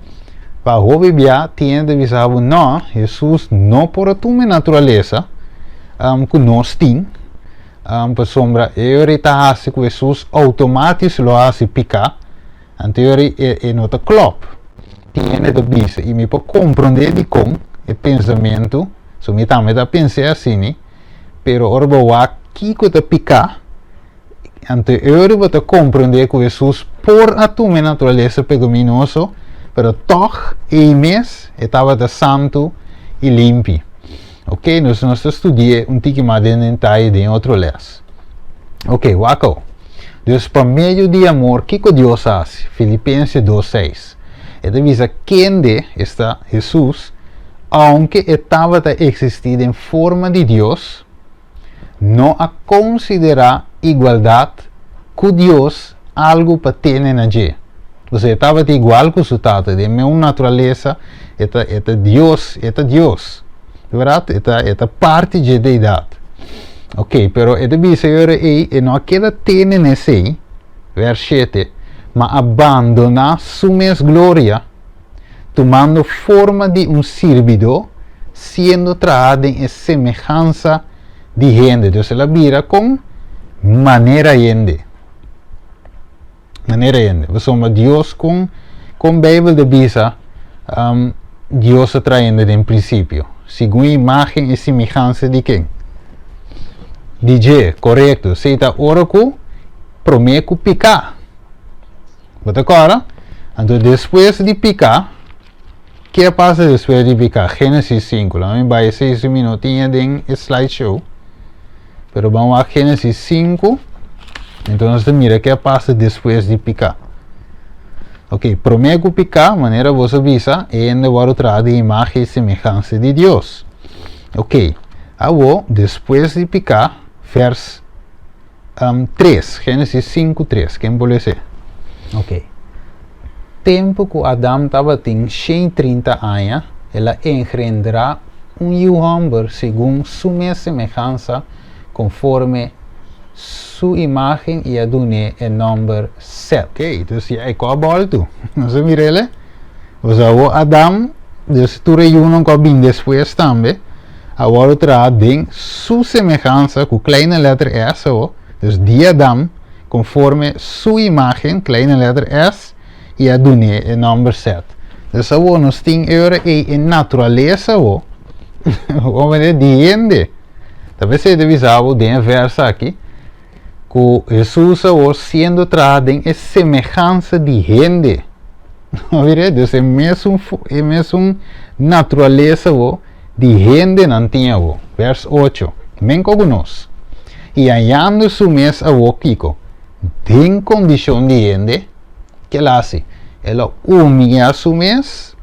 Pa hopi bia tin hende ta bisa bo, Nò, Hesus no por a tuma e naturalesa ku nos tin, pasobra e ora e ta hasi ku Hesus outomátis lo a hasi piká, anto e ora e no ta klòp. Tin hende ta bisa, i mi por komprondé dikon e pensamentu, so mi tambe ta pens'é asina, pero ora bo wak kiko ta piká, Anto e ora bo ta komprondé ku Hesus por a tuma e naturalesa pekaminoso, pero tòg ei mes e tabata santu i limpi. Oke, nos nos ta studi'é un tiki mas den detaye den otro lès. Oke, wak awo. Dus pa medio di amor, kiko Dios a hasi? Filipense 2, 6. E ta bisa kende, esta Hesus, ounke e tabata eksistí den forma di Dios, no a konsiderá igualdat ku Dios algu pa tene na dje. Osea, e tabata igual ku su Tata, den meun naturalesa, e ta, e ta Dios, e ta Dios. Bèrdat? E ta, e ta parti dje deidat. Ok, pero e ta bisa e ora ei, e no a keda tene na esei, vers shete, ma a bandoná su mes gloria, tumando forma di un sirbidó, siendo trahá den e semehansa di hende. Dus el a bira kon manera hende. Manera hende. Pasobra Dios kon, kon Beibel ta bisa, um, Dios a traha hende den prinsipio? Segun e imágen i semehansa di ken? Di dje, korekto. Esei ta ora ku promé ku piká. Bo ta kòrda? Anto despues di piká, ke a pasa despues di piká? Génesis sinku. Laga mi bai esei si mi no tin den e slideshow. Pero ban wak Génesis sinku, enton nos ta mira ke a pasa despues di piká. Ok, promé ku piká, manera boso a bisa, e hende wòrdu traha den imágen i semehansa di Dios. Ok, awo, despues di piká, vèrs 3, Génesis 5, 3. Ken por lesa? Ok. Tempu ku Adam tabatin 130 aña, el a engendrá un yu hòmber segun su mes semehansa, konforme su imágen i a dun'é e nòmber Set. Ok, dus ya e kò a bòltu. Nos a mir'el? Osea, awor Adam, dus tur e yunan ku a bin despues tambe, a wòrdu traha den su semehansa ku kleine lèter S awor, dus di Adam, konforme su imágen, kleine lèter S, i a dun'é e nòmber Sèt. Dus awor nos tin e ora ei e naturalesa awor, di hende. Ta p'esei ta bisa bo den e vèrs aki ku Hesus awor siendo traha den e semehansa di hende. Mira, dus e mesun, e mesun naturalesa awor di hendenan tin awor. Vers ocho, Men ku nos. I hañando su mes awor kiko? Den kondishon di hende, ke el hasi? El a humiliá su mes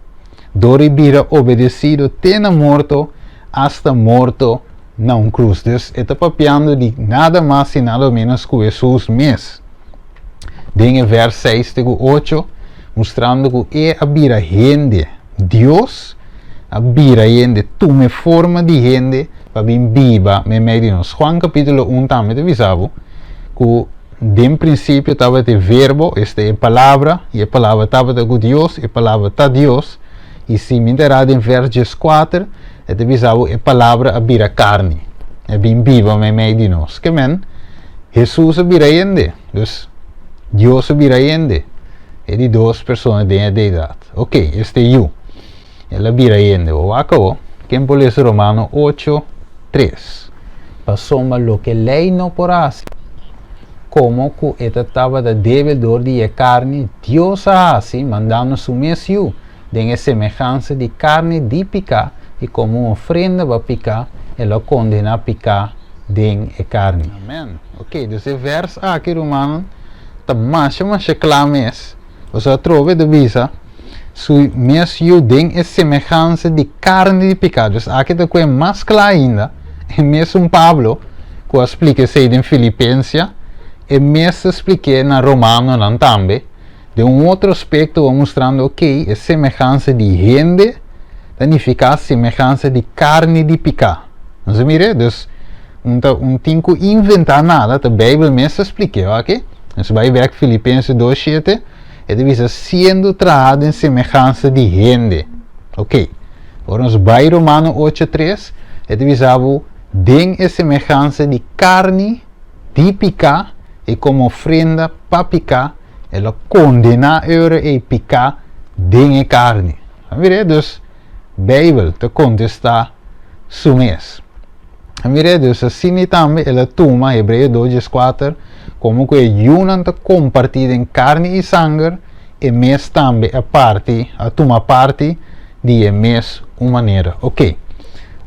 dor di bira obedesido te na morto, asta morto na un krus. Dus e ta papiando di nada mas i nada ménos ku Hesus mes. Den e vers seis te ku ocho, mustrando ku e a bira hende. Dios a bira hende, tuma e forma di hende pa bin biba meimei di nos. Juan capítulo un tambe ta bisa bo ku den prinsipio tabata e Verbo, esta e Palabra, i e Palabra tabata ku Dios, e Palabra ta Dios. I si mi ta era den vers 14, e ta bisa bo e Palabra a bira karni, a bin biba meimei di nos. Ke men? Hesus a bira hende. Dus, Dios a bira hende. E di dos persona den e Deidat. Ok, este yu. El a bira hende. Bo wak awo. Ken por lesa Romano 8, 3? Pasobra loke lei no por hasi, komo ku e ta tabata débil dor di e karni, Dios a hasi, mandando su mes Yu den e semehansa di karni di piká, i komo un ofrenda pa piká, el a kondená piká den e karni. Amen. Ok, dus e vers aki, rumannan, ta masha masha kla mes. Pasobra atrobe ta bisa, Su mes Yu den e semehansa di karni di piká. Dus aki ta kue mas kla ainda, e mesun Pablo ku a splika esei den Filipensia, e mes ta splik'é na Romanonan tambe. Den un otro aspekto a mustrando, ok, e semehansa di hende ta nifiká semehansa di karni di piká. Nos a mir'é? Dus, un ta un tin ku inventá nada, ta Beibel mes ta splik'é, oke? Nos bai bèk Filipense 2:7, e ta bisa siendo trahá den semehansa di hende. Ok. Ora nos bai Romano 8:3, e ta bisa bo den e semehansa di karni di piká i komo ofrenda pa piká, el a kondená e ora ei piká den e karni. A mir'é? Dus, Beibel ta kontestá su mes. A mir'é? Dus asina tambe el a tuma, Hebreo 2:14, komo ku e yunan ta kompartí den karni i sanger, e mes tambe a parti, a tuma parti di e mes un manera. Oké.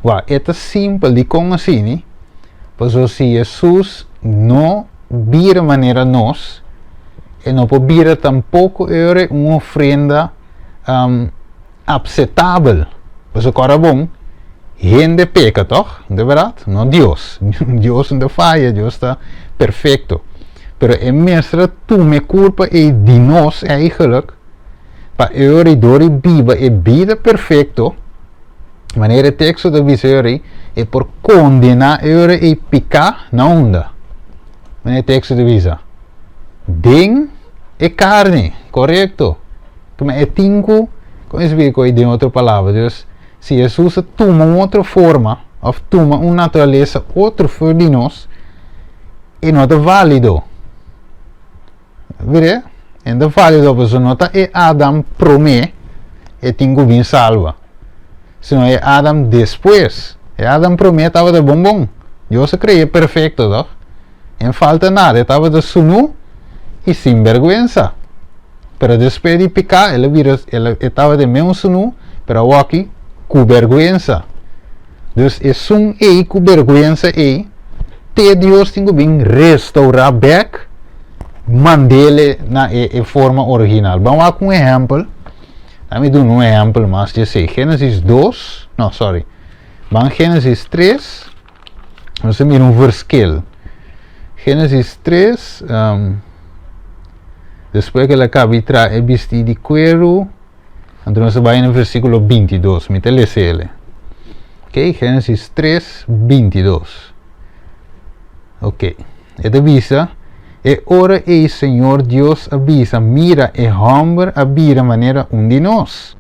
Wak, e ta simpel. Dikon asina? Pasobra si Hesus no bira manera nos, e no por bira tampoko e ora un ofrenda apsetabel. Pasobra kòrda bon, hende peka tòg? No ta bèrdat? No Dios. Dios no ta faya, Dios ta perfekto. Pero e mester a tuma e kulpa ei di nos eigelijk pa e ora ei dor di biba e bida perfekto, Manera e teksto ta bisa e ora ei, e por kondená e ora ei piká na unda? Manera e teksto ta bisa, den e karni, korekto. Kuma e tin ku, kon e splika ei den otro palabra? Dus, si Hesus a tuma un otro forma, òf tuma un naturalesa otro for di nos, e no ta válido. Mire, e no ta válido pasobra no ta e Adam promé e tin ku bin salba, sino e Adam despues. E Adam promé tabata bon bon. Dios a kre'é perfekto, tòg? E no falta nada, e tabata sunú i sin bèrgwensa. Pero despues di piká, el a bira, el a, e tabata e mesun sunú, pero awoki ku bèrgwensa. Dus esun ei ku bèrgwensa ei, te Dios tin ku bin restourá bèk, mand'ele na e e forma original. Ban wak un ehèmpel. Ami duna un ehèmpel mas di esei. Génesis dos, no, sorry. Ban Génesis tres, nos ta mira un verskil. Génesis tres, um, despues ku el a kaba di traha e bistí di kueru, Anto nos ta bai na versíkulo bintidos. Mi ta lesa el. Ok, Génesis 3, 22. Ok, e ta bisa, E ora ei Señor Dios a bisa, Mira, e hòmber a bira manera un di nos,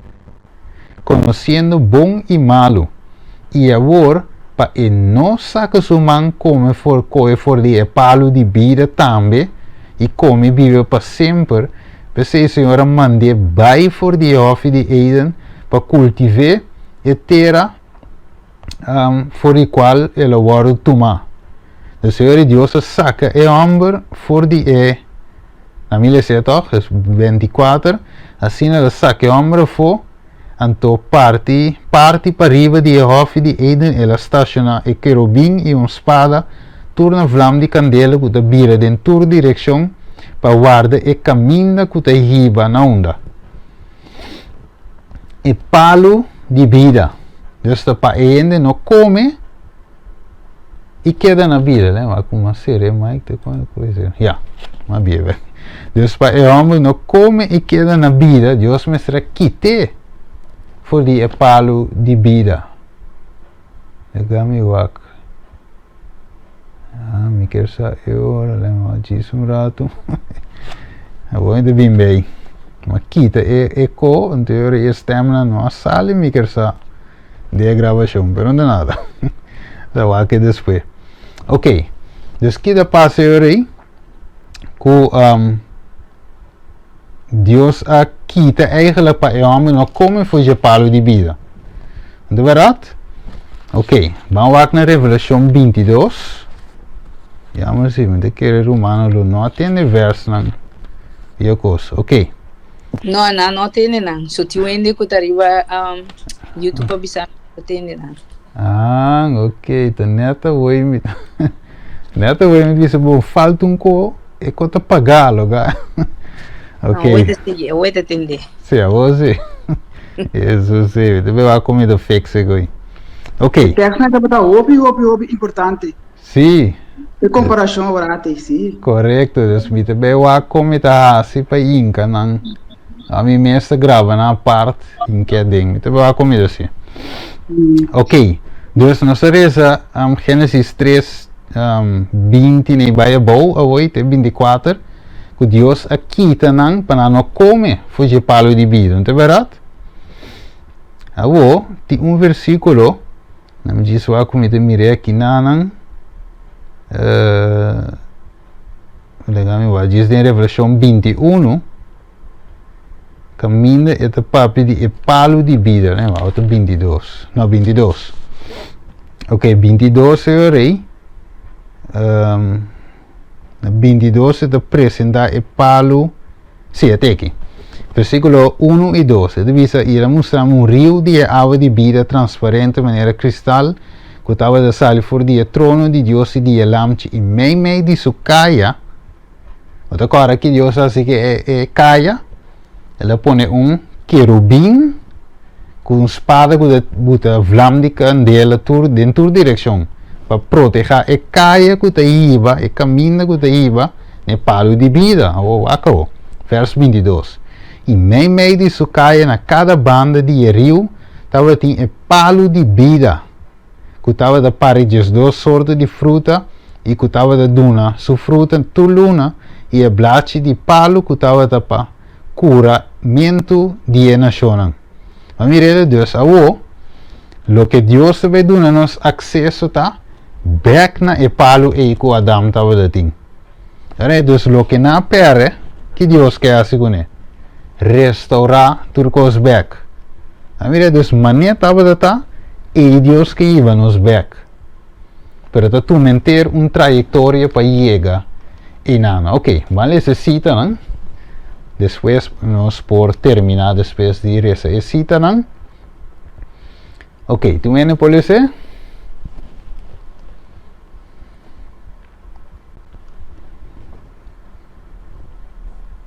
konosiendo bon i malu, i awor, pa e no saka su man kome for kohe for di e palu di bida tambe, i kome i biba pa semper, P'esei Señor a mand'é bai for di e hòfi di Eden pa kultiv'é e tera for di kual el a wòrdu tumá. De Señor i Dios a saka e hòmber for di e, na mi les'é tòg, es 24, asina el a saka e hòmber afó, anto parti parti pariba di e hòfi di Eden el a stashoná e kerubin i un spada tur na vlam di kandela ku ta bira den tur direkshon pa warda e kaminda ku ta hiba na unda e palu di bida. Dus ta pa e hende no kome i keda na bida. Lei wak ku mas sere Mike te kon ku esei. Ya, mas biebe. Dus pa e hòmber no kome i keda na bida, Dios mester a kit'é for di e palu di bida. Laga mi wak. Ah, mi kier sa e ora, lei wak djis un ratu. Awor mi ta bin bei. Mi a kita e eko, anto e ora e stemnan no a sali, mi kier sa. di e grabashon, pero no ta nada. Ta wak e despues. Ok, dus ki ta pasa e ora ei? Ku um, Dios a kita eigenlijk pa e hòmber no kome for dje palu di bida. No ta bèrdat? Ok, ban wak na Revelashon 22. Ya mi si, mi ta kere rumannan lo no a tende versnan di e kos. Ok. No, nan no tende nan. So tin hende ku ta riba um, YouTube a bisa mi no tende nan. Ah, ok, ta net awor mi net awor mi bisa bo falta un ko e ko ta pagá lo ga. Ok. Awor ta sigui, awor ta tende. Sí, awor sí. Eso sí, mi ta beba comida fixe goy. Ok. Tekstnan tabata hopi, hopi, hopi importante. Sí. E komparashon awor ate, sí. Korekto, dus mi ta bai wak kon mi ta hasi pa hinka nan. Ami mes ta graba nan apart hinka aden. Mi ta bai wak kon mi ta hasi. Ok, dus nos a resa um, Genesis 3, um, 20 na bai abou awoi te 24, ku Dios a kita nan pa nan no kome for dje palu di bida. No ta bèrdat? Awo, tin un versíkulo Na mi djis wak ku mi ta mir'é aki nanan. Uh, laga mi wak djis den Revelashon 21. Kaminda e ta papia di e palu di bida. Ne, wak ta 22. No, 22. Ok, 22 e rei. Um, na 22 e ta presentá e palu. Sí, e teki. Versíkulo 1 i 2, e ta bisa, I el a mustra mi un riu di e awa di bida transparente manera kristal, ku tabata sali for di e trono di Dios i di e Lamchi, i meimei di su kaya, bo ta kòrda ki Dios a hasi ku e e kaya? El a pone un kerubin ku un spada ku ta buta vlam di kandela tur den tur direkshon pa protehá e kaya ku ta hiba, e kaminda ku ta hiba E palu di bida, awor wak awor. Vers 22, I meimei di su kaya na kada banda di e riu tabatin e palu di bida, ku tabata pari 12 sorto di fruta i ku tabata duna su fruta tur luna, i e blachi di palu ku tabata pa kuramentu di e nashonnan. Ma mira e dus awor, loke Dios ta bai duna nos akseso ta bèk na e palu ei ku Adam tabata tin. Ora dus loke nan a pèrdè, ki Dios ke hasi kuné? Restourá tur kos bèk. A mira dus manera tabata ta, ei Dios ke hiba nos bèk. Pero ta tuma henter un trayektoria pa yega einan. Ok, ban lesa e sitanan. Despues nos por terminá despues di resa e sitanan. Ok, tur hende por lesa?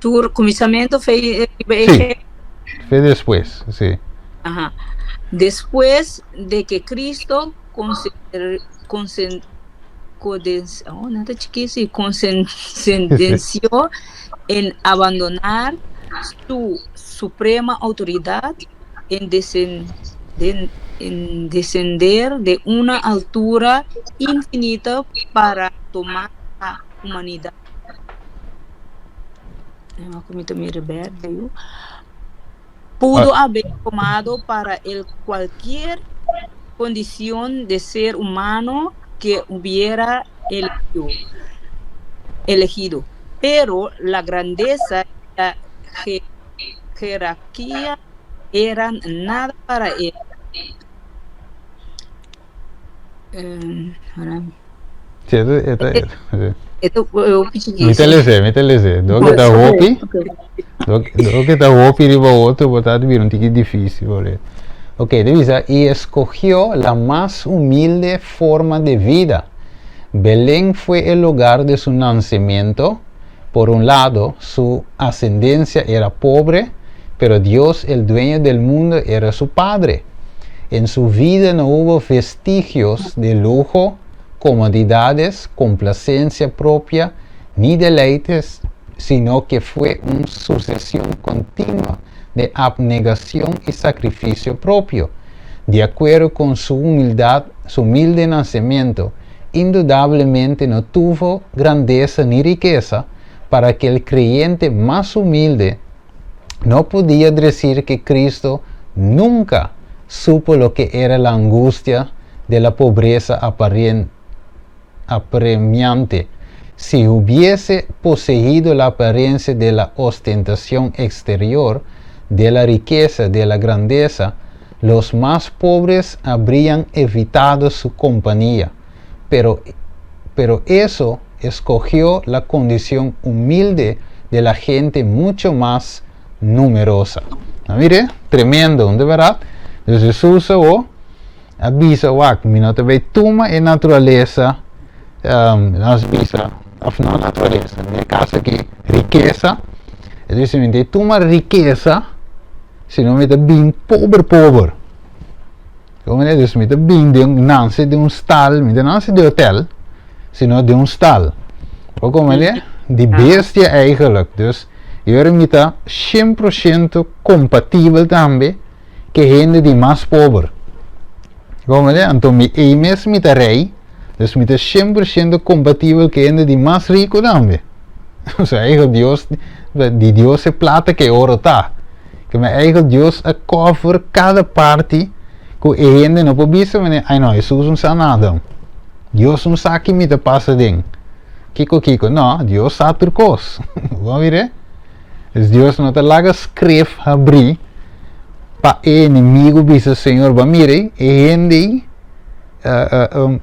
Tur kuminsamentu fe riba e Sí, fe despues, sí. Aha. Despues de ke Cristo consen, coden, oh, no ta chikí sí, consendenció en abandonar su suprema autoridad en desen, den, en descender de una altura infinita para tomar la humanidad. Pudo haber tomado para él cualquier condición de ser humano que hubiera elegido, elegido. Pero la grandeza y la jerarquía eran nada para él. Sí, esto, esto, sí. Esto, Mi te lese, mi te lese. Do que ta hopi, do, do que ta hopi riba otro, bo ta bira un tiki difícil, bole. Ok, te bisa, y escogió la más humilde forma de vida. Belén fue el lugar de su nacimiento. Por un lado, su ascendencia era pobre, pero Dios, el dueño del mundo, era su padre. En su vida no hubo vestigios de lujo, comodidades, complacencia propia, ni deleites, sino que fue una sucesión continua de abnegación y sacrificio propio. De acuerdo con su humildad, su humilde nacimiento, indudablemente no tuvo grandeza ni riqueza para que el creyente más humilde no podía decir que Cristo nunca supo lo que era la angustia de la pobreza apremiante. Si hubiese poseído la apariencia de la ostentación exterior, de la riqueza, de la grandeza, Los mas pobres habrían evitado su compañía, pero, pero eso escogió la condición humilde de la gente mucho más numerosa. A mire, tremendo, de berdad? Dus Jesus awor a bisa wak, mi no ta bay tuma e naturalesa, nos bisa, of no naturalesa, den e caso aki rikesa, e dice mi ta tuma rikesa, sino mi ta bin pober pober. Como ne? Dus mi ta bin den nanse den un stal, mi ta nanse den hotel, sino den un stal. Bo como ne? Di bestia eigenlijk. Dus yori mi ta 100% compatibel tambe ke hende di mas pober. Como ne? Anto mi ei mes mi ta rei, dus mi ta 100% compatibel ke hende di mas rico tambe. Osea eigenlijk Dios, di Dios e plata ke oro ta. Ke men eigenlijk Dios a cover kada parti ku e hende no por bisa manera, ai no, Hesus no sa nada. Dios no sa ki mi ta pasa den. Kiko kiko. No, Dios sa tur kos. Bo a mira? Dus Dios no ta laga skref habrí pa e enemigo bisa, Señor, bo a mira ei, e hende ei,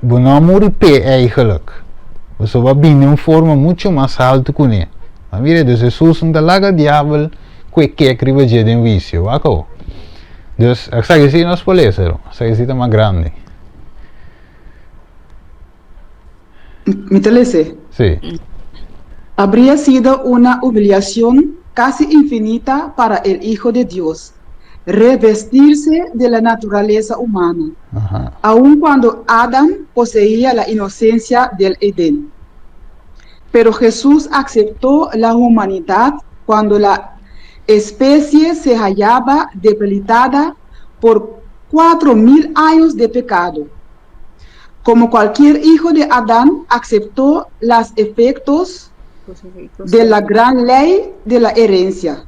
bo no a muri p'e eigenlijk. Pasobra bo a bini den un forma mucho mas haltu kuné. Bo a mira? Dus Hesus no ta laga diabel kue kek riba dje den wisio. Wak awo. Dus, esaki si nos por lesa, esaki si ta mas grandi. Mi ta lese. Sí. Habría sido una humillación casi infinita para el Hijo de Dios revestirse de la naturaleza humana, aun cuando Adam poseía la inocencia del Edén. Pero Jesús aceptó la humanidad cuando la especie se hallaba debilitada por 4000 años de pecado. Como cualquier hijo de Adán, aceptó los efectos de la gran ley de la herencia.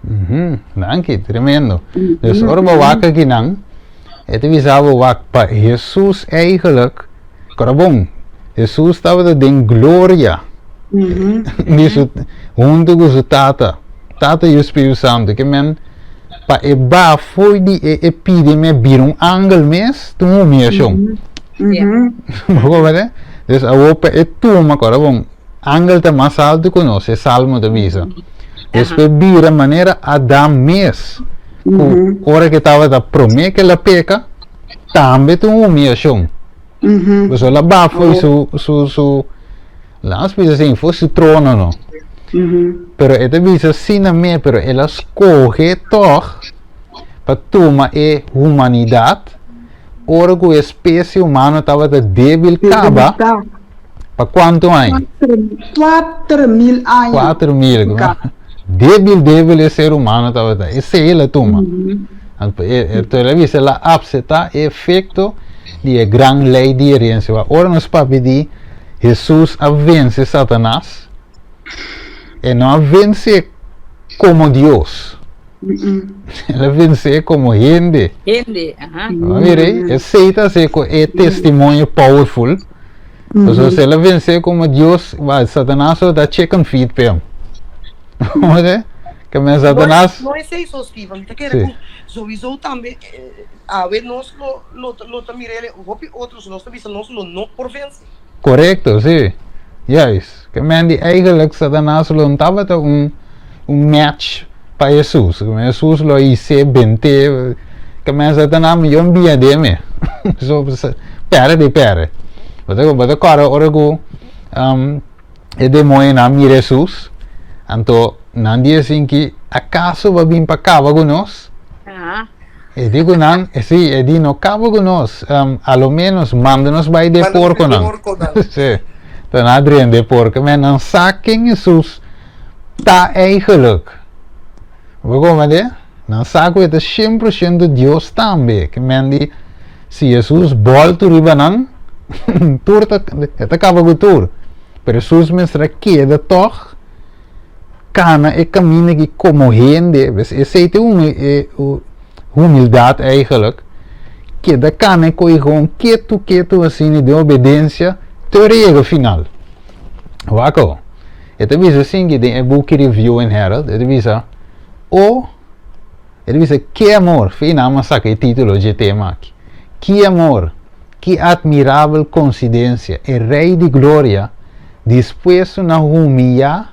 Danki, tremendo. Dus ora bo wak akinan, e ta bisa bo wak pa Hesus eigenlijk, kora bon, Hesus tabata den gloria di su, huntu ku su Tata, Tata i Spiritu Santu, ke men pa e ba fo'i di e e pidi me bira un angel mes, ta un humiashon. Bo comprende? Dus awor pa e tuma, kora bon, Angel ta mas altu ku nos, e Salmo ta bisa. Despues bira manera Adam mes, ku ora ke tabata promé ke el a peka, tambe ta un humiashon. Pasobra el a baha fo'i su, su, su, laat nos bisa asin, fo'i su trono no. Pero e ta bisa asina mes, pero el a skohe tòg pa tuma e humanidat ora ku e espesie humano tabata débil kaba. Pa kuantu aña? 4000 aña. 4000. Débil, débil e ser humano tabata. Esei el a tuma. Anto el a bisa el a apseptá e efekto di e gran lei di herensia. Ora nos papia di Hesus a vense Satanas, e no a vense komo Dios. El a vense komo hende. Hende, aha. Mira, esei ta hasi ku e testimonio powerful. Pasobra si el a vense komo Dios, ba, Satanas lo ta chicken feed p'e. Oye, ke men Satanas. No esei so, Steven. Mi ta kere ku souiso tambe awe nos lo lo lo ta mira el hopi otros nos ta bisa nos lo no por vense. Korekto, si. Juist. Ke men di eigenlijk Satanas lo no tabata un un match pa Hesus. Ke men Hesus lo his'é bent'é. Ke men Satanas mihó bia den mi. So pèrdè di pèrdè. Bo ta bo ta kòrda ora ku e demoñonan a mira Hesus, anto nan di asin ki akaso bo a bin pa kaba ku nos? E di ku nan, si, e di no kaba ku nos, a lo ménos manda nos bai den porkonan. Si, ta nan a drenta e porko. Men nan sa ken Hesus ta eigenlijk. Bo komprende? Nan sa ku e ta shen por shento Dios tambe. Ke men di, si Hesus bòltu riba nan, tur ta, e ta kaba ku tur. Pero Hesus mester a keda tòg kana e kaminda aki komo hende, bes esei ta e humildat eigenlijk, keda kana e koi gewoon ketu ketu asina den obedensia te ora e yega final. Wak awo, e ta bisa asin ki den e buki Review and Herald, e ta bisa, O. E ta bisa, Ki amor! Fi nan a saka e título dje tema aki. Ki amor! Ki admirabel konsidensia! E Rei di Gloria dispuesto na humiyá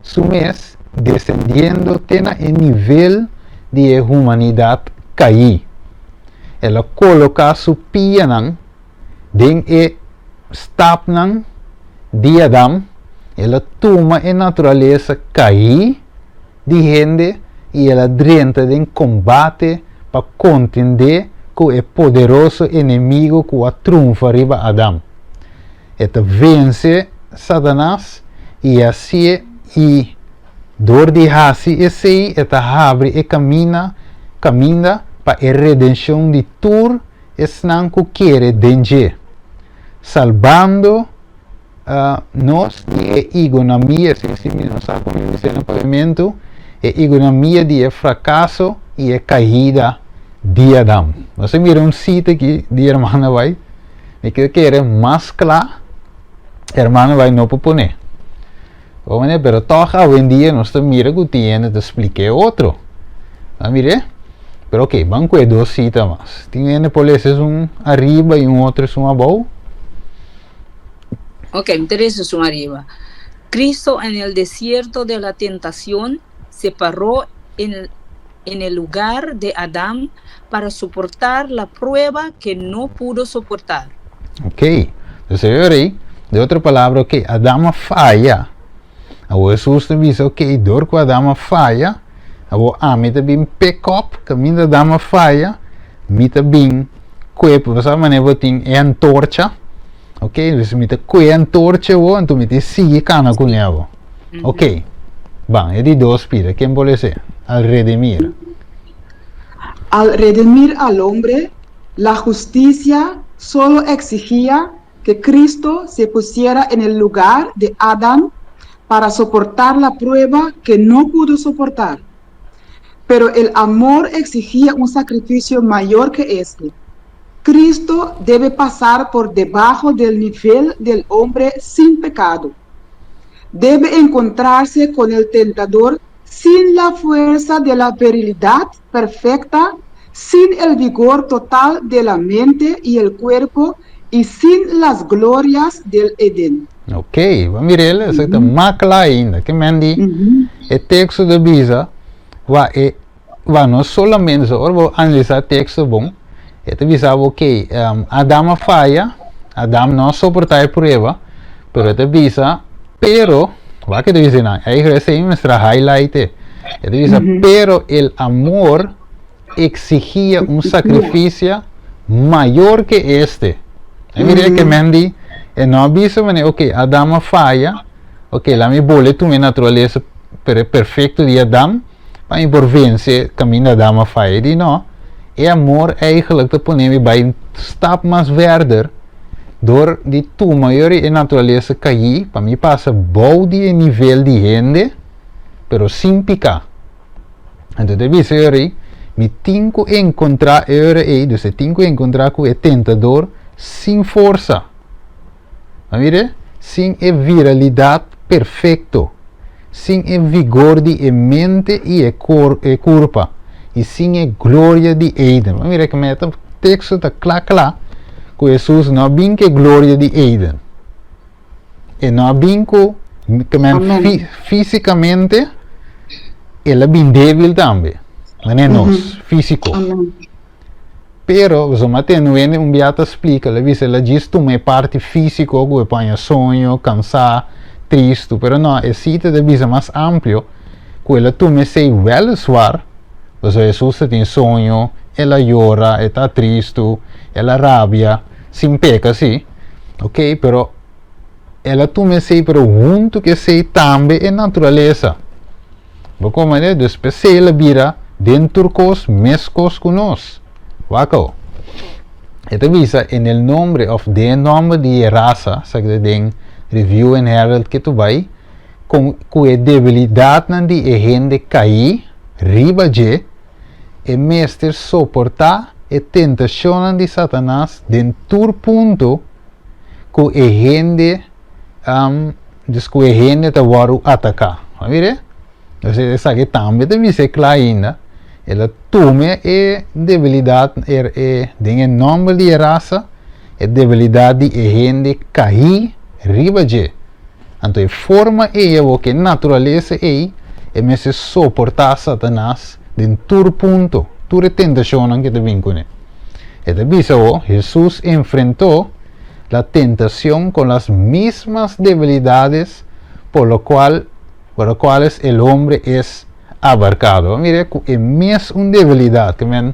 su mes, desendiendo te na e nivel di e humanidat kaí. El a koloká su pianan den e stapnan di Adam, el a tuma e naturalesa kaí di hende i el a drenta den kombate pa kontendé ku e poderoso enemigu ku a trunfa riba Adam. E ta vense Satanas i hasié i dor di hasi esei e ta habri e kamina kaminda pa e redenshon di tur esnan ku kere den dje, salbando nos di e igonamia, si si mi no sa kon mi bisa na papiamentu, e igonamia di e frakaso i e kaida di Adam. Nos a mira un sita aki di hermana White, mi ke kere mas kla hermana White no por pone. Pero tòg awendia nos ta mira ku tin hende ta splika e otro. A mir'é? Pero ok, ban ku e dos sita mas. Tin hende por lesa esun ariba i un otro esun abou. Ok, mi ta lesa esun ariba. Cristo en el desierto de la tentacion se paró en en el lugar de Adam para soportar la prueba que no pudo soportar. Ok, entonces e ora ei, de otro palabra, ok, Adam a faya. Awor Hesus ta bisa, ok, dor ku Adam a faya, awor ami ta bin pick up kaminda Adam a faya, mi ta bin kue, bo sa manera bo tin e antorcha, ok, dus mi ta kue e antorcha awor, anto mi ta sigui kana kuné awor. Ok, ban, e di dos pida, ken por lese? Al redimir. Al redimir al hombre, la justicia solo exigía que Cristo se pusiera en el lugar de Adán para soportar la prueba que no pudo soportar. Pero el amor exigía un sacrificio mayor que este. Cristo debe pasar por debajo del nivel del hombre sin pecado. Debe encontrarse con el tentador sin la fuerza de la virilidad perfecta, sin el vigor total de la mente y el cuerpo y sin las glorias del Edén. Ok, bo mira el, esaki ta mas kla ainda. Ke men di e teksto ta bisa, wa e, wa no solamente, so ora bo analisá e teksto bon, e ta bisa bo ok, Adam a faya, Adam no a soportá e prueba, pero e ta bisa, pero, wak e ta bisa einan, eigenlijk esei mester a highlight e, e ta bisa, pero el amor exigía un sacrificio mayor que este. E mira ke men di, e no a bisa mane, ok, Adam a faya, ok, la mi bole tuma e naturalesa perfecto di Adam, pa mi por vence kaminda Adam a faya. E di no, e amor eigenlijk ta pone mi bai un stap mas verder dor di tuma yori e naturalesa kaí pa mi pasa bou di e nivel di hende, pero sin piká. Anto ta bisa e ora ei, mi tin ku enkontrá e ora ei, dus e tin ku enkontrá ku e tentador sin forsa. A mira? Sin e viralidat perfekto, sin e vigor di e mente i e kor e kurpa, i sin e gloria di Eden. A mira ku e teksto ta kla kla ku Hesus no a bin ku e gloria di Eden. E no a bin ku ke men fi, físikamente el a bin débil tambe, manera nos, físiko. Pero, pasobra mi a tende un hende un bia ta splika, el a bisa el a djis tuma e parti físiko ku e por haña soño, kansá, tristu, pero no, e sita ta bisa mas amplio ku el a tuma esei wèleswar, pasobra Hesus ta tin soño, el a yora, e ta tristu, el a rabia, sin peka sí. Ok, pero el a tuma esei, pero huntu ku esei tambe e naturalesa. Bo komprende? Dus p'esei el a bira den tur kos meskos ku nos. Wak awo. E ta bisa en el nombre òf den e nòmber di e rasa, sa ku ta den Review and Herald ke tu bai, kon ku e debilidatnan di e hende kaí riba dje, E mester soportá e tentashonnan di Satanas den tur punto ku e hende dus ku e hende ta wòrdu ataká. Bo a mira? Entonces esaki tambe ta bis'é kla ainda. El a tuma e debilidat e den e nòmber di e rasa, e debilidat di e hende kaí riba dje. Anto e forma ei awor ku e naturalesa ei, e mester soportá Satanas den tur punto, tur e tentashonnan ku e ta bin kuné. E ta bisa awor, Hesus enfrentó la tentacion con las mismas debilidades por lo cual por lo cuales el hombre es abarcado. Mira ku e mes un debilidad ke men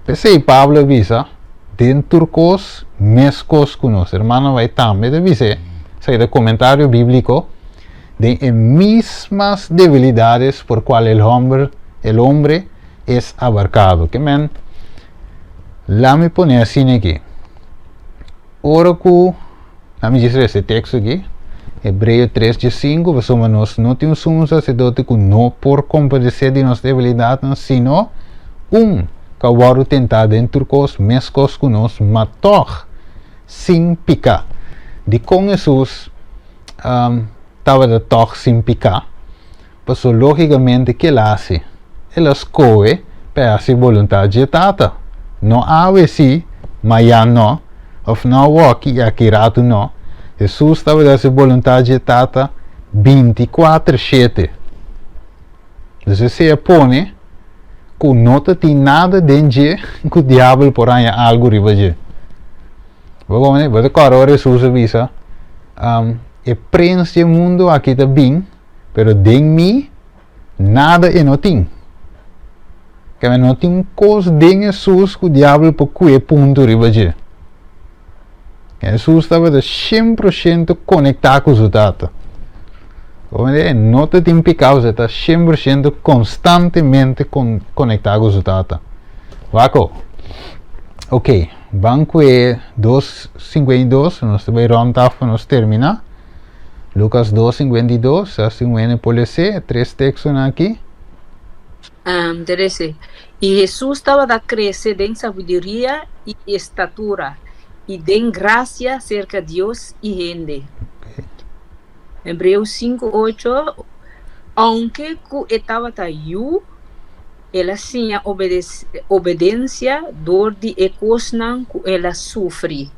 p'esei Pablo a bisa den tur kos meskos ku nos. Hermano bai tambe ta bis'é, esaki ta komentario bíbliko, den e mismas debilidades por cual el hombre el hombre es abarcado. Ke men la mi pone asina aki. Ora ku Ami djis lesa e teksto aki, Hebreo 3 dje 5, pasobra nos no tin un sumo saserdote ku no por kompadesé di nos debilidatnan, sino un ku a wòrdu tentá den tur kos meskos ku nos, ma tòg sin piká. Dikon Hesus tabata tòg sin piká? Pasobra lógikamente ke el a hasi? El a skohe pa e hasi boluntat dje Tata. No awe sí, mayan no, òf no awoki i aki ratu no. Hesus tabata hasi boluntat dje Tata bintikuater shete. Dus esei a pone ku no ta tin nada den dje ku diabel por haña algu riba dje. Bo komprende? Bo ta kòrda ora Hesus a bisa, E prens dje mundu aki ta bin. Pero den mi nada e no tin. Keme no tin un kos den Hesus ku diabel por kue punto riba dje. Hesus tabata 100% konektá ku su Tata. E no ta tin piká, e ta 100% konstantemente konektá ku su Tata. Wako. Ok, ban kue 2:52, nos ta bai rònt af pa nos terminá. Lucas 2, 52, Sa si un hende por les'é, tres tekstonan aki. Um, 13. I Hesus tabata krese den sabiduria i estatura, i den grasia serka Dios i hende. Hebreo 5, 8, Ounke ku e tabata yu, el a siña obedensia dor di e kosnan ku el a sufri.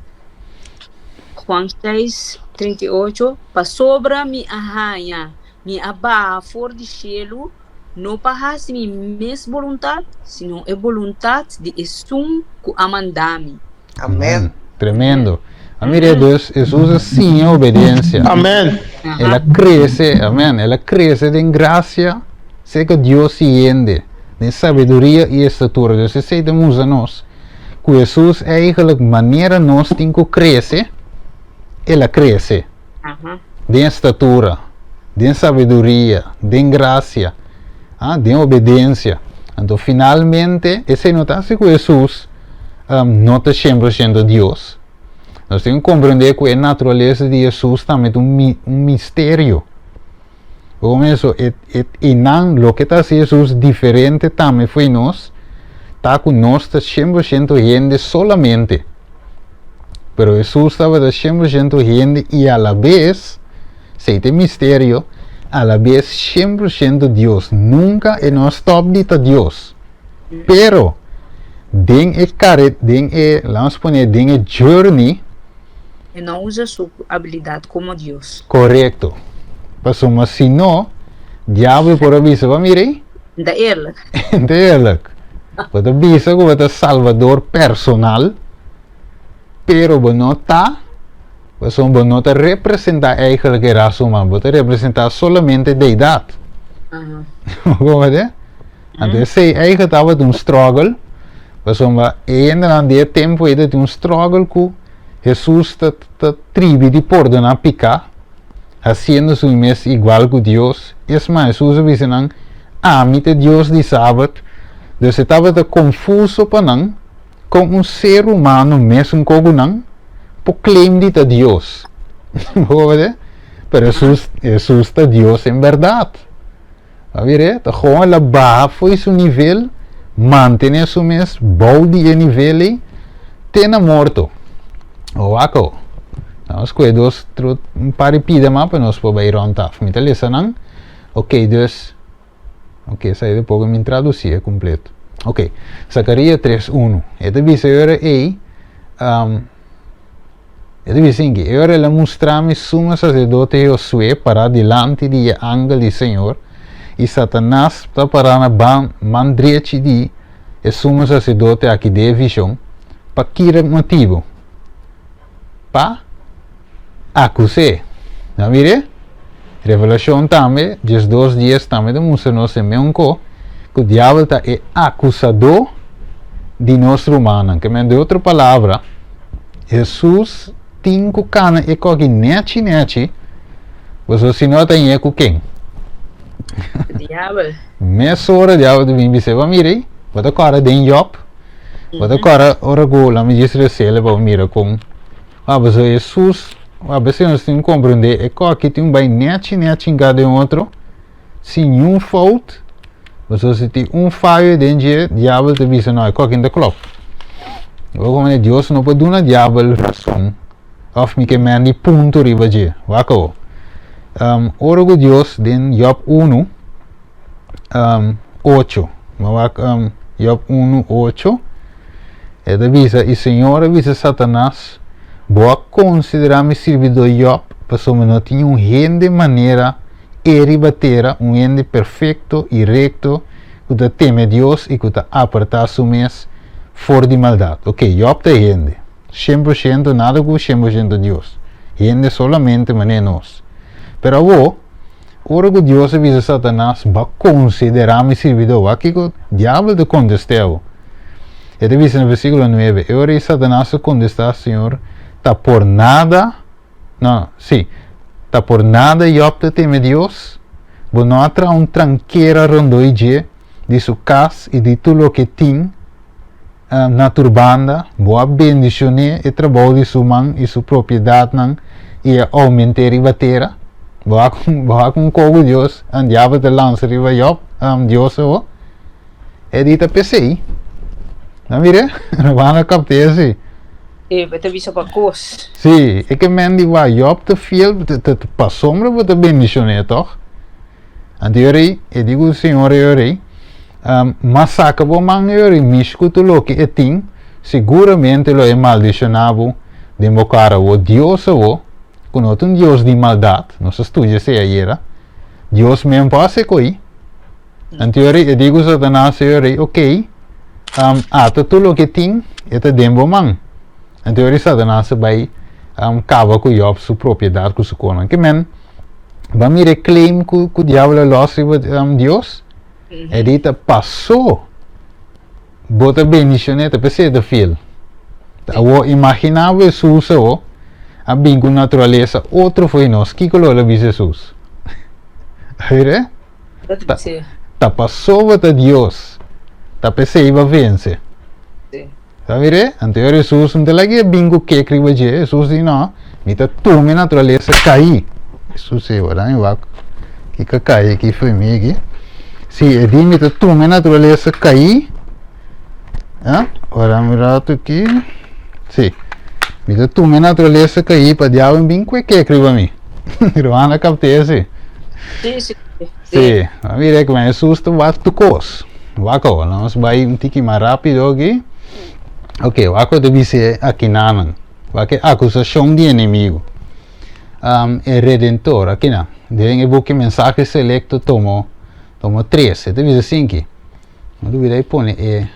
Juan 6, 38, Pasobra mi a haña, mi a baha for di shelu, no pa hasi mi mes boluntat, sino e boluntat di esun ku a manda mi. Amen. Tremendo. A mira dus, Hesus a siña obedensia. Amen. El a krese, amen, el a krese den grasia serka Dios i hende, den sabiduria i estatura. Dus esei ta mustra nos ku Hesus eigenlijk manera nos tin ku krese, el a krese. Den estatura, den sabiduria, den grasia, ah, den obedensia. Anto finalmente esei no ta hasi ku Hesus no ta 100% Dios. Nos tin ku komprende ku e naturalesa di Hesus tambe ta un misterio. Bo eso, e, e, i nan loke ta hasi Hesus diferente tambe fo'i nos, ta ku nos ta 100% hende solamente. Pero Hesus tabata 100% hende i a la bes, esei ta e misterio, a la bes 100% Dios. Nunka e no a stòp di ta Dios. Pero, den e kare, den e, laat ons pone, den e journey, E no usa su abilidat komo Dios. Korekto. Pasobra si no, diabel por a bisa, Bo a mira ei? N ta eerlijk. N ta eerlijk. Bo ta bisa ku bo ta salbador personal, pero bo no ta, pasobra bo no ta representá eigenlijk e rasa humano, bo ta representá solamente deidat. Bo komprendé? Anto esei eigenlijk tabata un struggle, pasobra e hendenan di e tempu ei ta tin un struggle ku Hesus ta ta tribi di pordoná piká, hasiendo su mes igual ku Dios. Es mas, Hesus a bisa nan, Ami ta e Dios di sabat. Dus e tabata konfuso pa nan kon un ser humano mesun ku nan por claim di ta Dios. Bo wak e? Pero Hesus, Hesus ta Dios en bèrdat. A mir'é, ta gewoon el a baha fo'i su nivel, mantené su mes bou di e nivel ei te na morto. O wak o. Nos kue dos, tro, un par di pida mas pa nos por bai rònt af. Mi ta lesa nan. Ok, dus, ok, esei de poko mi tradusí e kompleto. Ok, Zacarías 3, 1. E ta bisa e ora ei, um, e ta bisa inki, e ora el a mustra mi suma sacerdote Josué pará dilanti di e angel di Señor, i Satanas ta pará na ban, man drechi di e suma sacerdote aki den e vision, pa ki motibu? Pa akus'é. Nan mir'é? Revelashon tambe, 12 dies tambe ta mustra nos e meun ko, ku diabel ta e akusadó di nos rumannan. Ke men, den otro palabra, Hesus tin ku kana e koki nèchi nèchi, pasobra si no ta ñe ku ken? Diabel. Mesora diabel ta bin bis'é, Bo a mira ei? Bo ta kòrda den Jòb? Bo ta kòrda ora ku lami djis resele pa bo mira kon Ah, pasobra Hesus, a bes nos tin ku komprendé e kos aki tin un bai nèchi nèchi hinká den otro, sin niun fout, pasobra si tin un fayo den dje, diabel ta bisa no, e kos aki no ta klòp. Bo komprendé, Dios no por duna diabel rason òf mi ke men di punto riba dje. Wak awor. Ora ku Dios den Jòb unu, 8. Bo wak Job 1, 8. E ta bisa, i Señor a bisa Satanas, Bo a konsiderá mi sirbidó Job, pasobra no tin un hende manera e riba tera, un hende perfekto i rekto, ku ta teme Dios i ku ta apartá su mes for di maldat. Oke, Job ta e hende. 100% nada ku 100% Dios. Hende solamente manera nos. Pero awor, Ora ku Dios a bisa Satanas, Bo a konsiderá mi sirbidó. Wak kiko Diabel ta kontest'é awor. E ta bisa na versíkulo nuebe, E ora ei Satanas a kontestá, Señor, ta por nada, no, sí, ta por nada Jòb ta teme Dios? Bo no a traha un trankera rondó i dje, di su kas i di tur loke e tin na tur banda? Bo a bendishon'é e trabou di su man i su propiedatnan i a oument'é riba tera? Bo a bo a kon kogu Dios, diabel ta lansa riba Jòb, Dios awor? E di ta p'esei. Nan mir'é? Ruman a kapt'é así. E ta bisa pa kos. Sí, e ke men di wak Jòb ta fiel, pasobra bo ta bendishon'é tòg? Anto e rei, e di ku Señor e rei, Ma saka bo man e rei, mishi ku tur loke e tin, siguramente lo e maldishoná bo den bo kara. Bo Dios awor, ku no ta un Dios di maldat, nos a studia esei ayera, Dios men por hasi koi. Anto e rei, e di ku Satanas e rei, Okey, ata tur loke e tin, e ta den bo man. Anto e rei Satanas a bai kaba ku Jòb su propiedat ku su konan. Ke men? Ba mira e claim ku ku diablo a los riba Dios. E di ta pasó bo ta bendicion'é ta p'esei e ta fiel. Awor imaginá bo Hesus awor a bin ku naturalesa otro for di nos, kiko lo el a bisa Hesus? A mira? Ta, ta pasó bo ta Dios, ta p'esei bo a vense. Ta mir'é? Anto e Hesus no ta laga e bin ku kek riba dje. Hesus di, No, mi ta tuma e naturalesa kaí. Hesus di, Wak mi wak kiko a kai aki for mi aki. Si, e di, mi ta tuma e naturalesa kaí. Ah, ora mi rato aki. Si, mi ta tuma e naturalesa kaí pa diabel bin ku e kek riba mi. Ruman a kapt'é asi. Sí, sí. Sí, a mira ku Hesus ta wak tur kos. Wak awor, nos bai un tiki mas rápido aki. Ok, wak ku ta bisa akinanan. Wak e akusashon di enemigu. Um, e Redentor, akinan. Den e buki Mensahe Selecto tomo, tomo 3. E ta bisa asinki. No lubida e pone e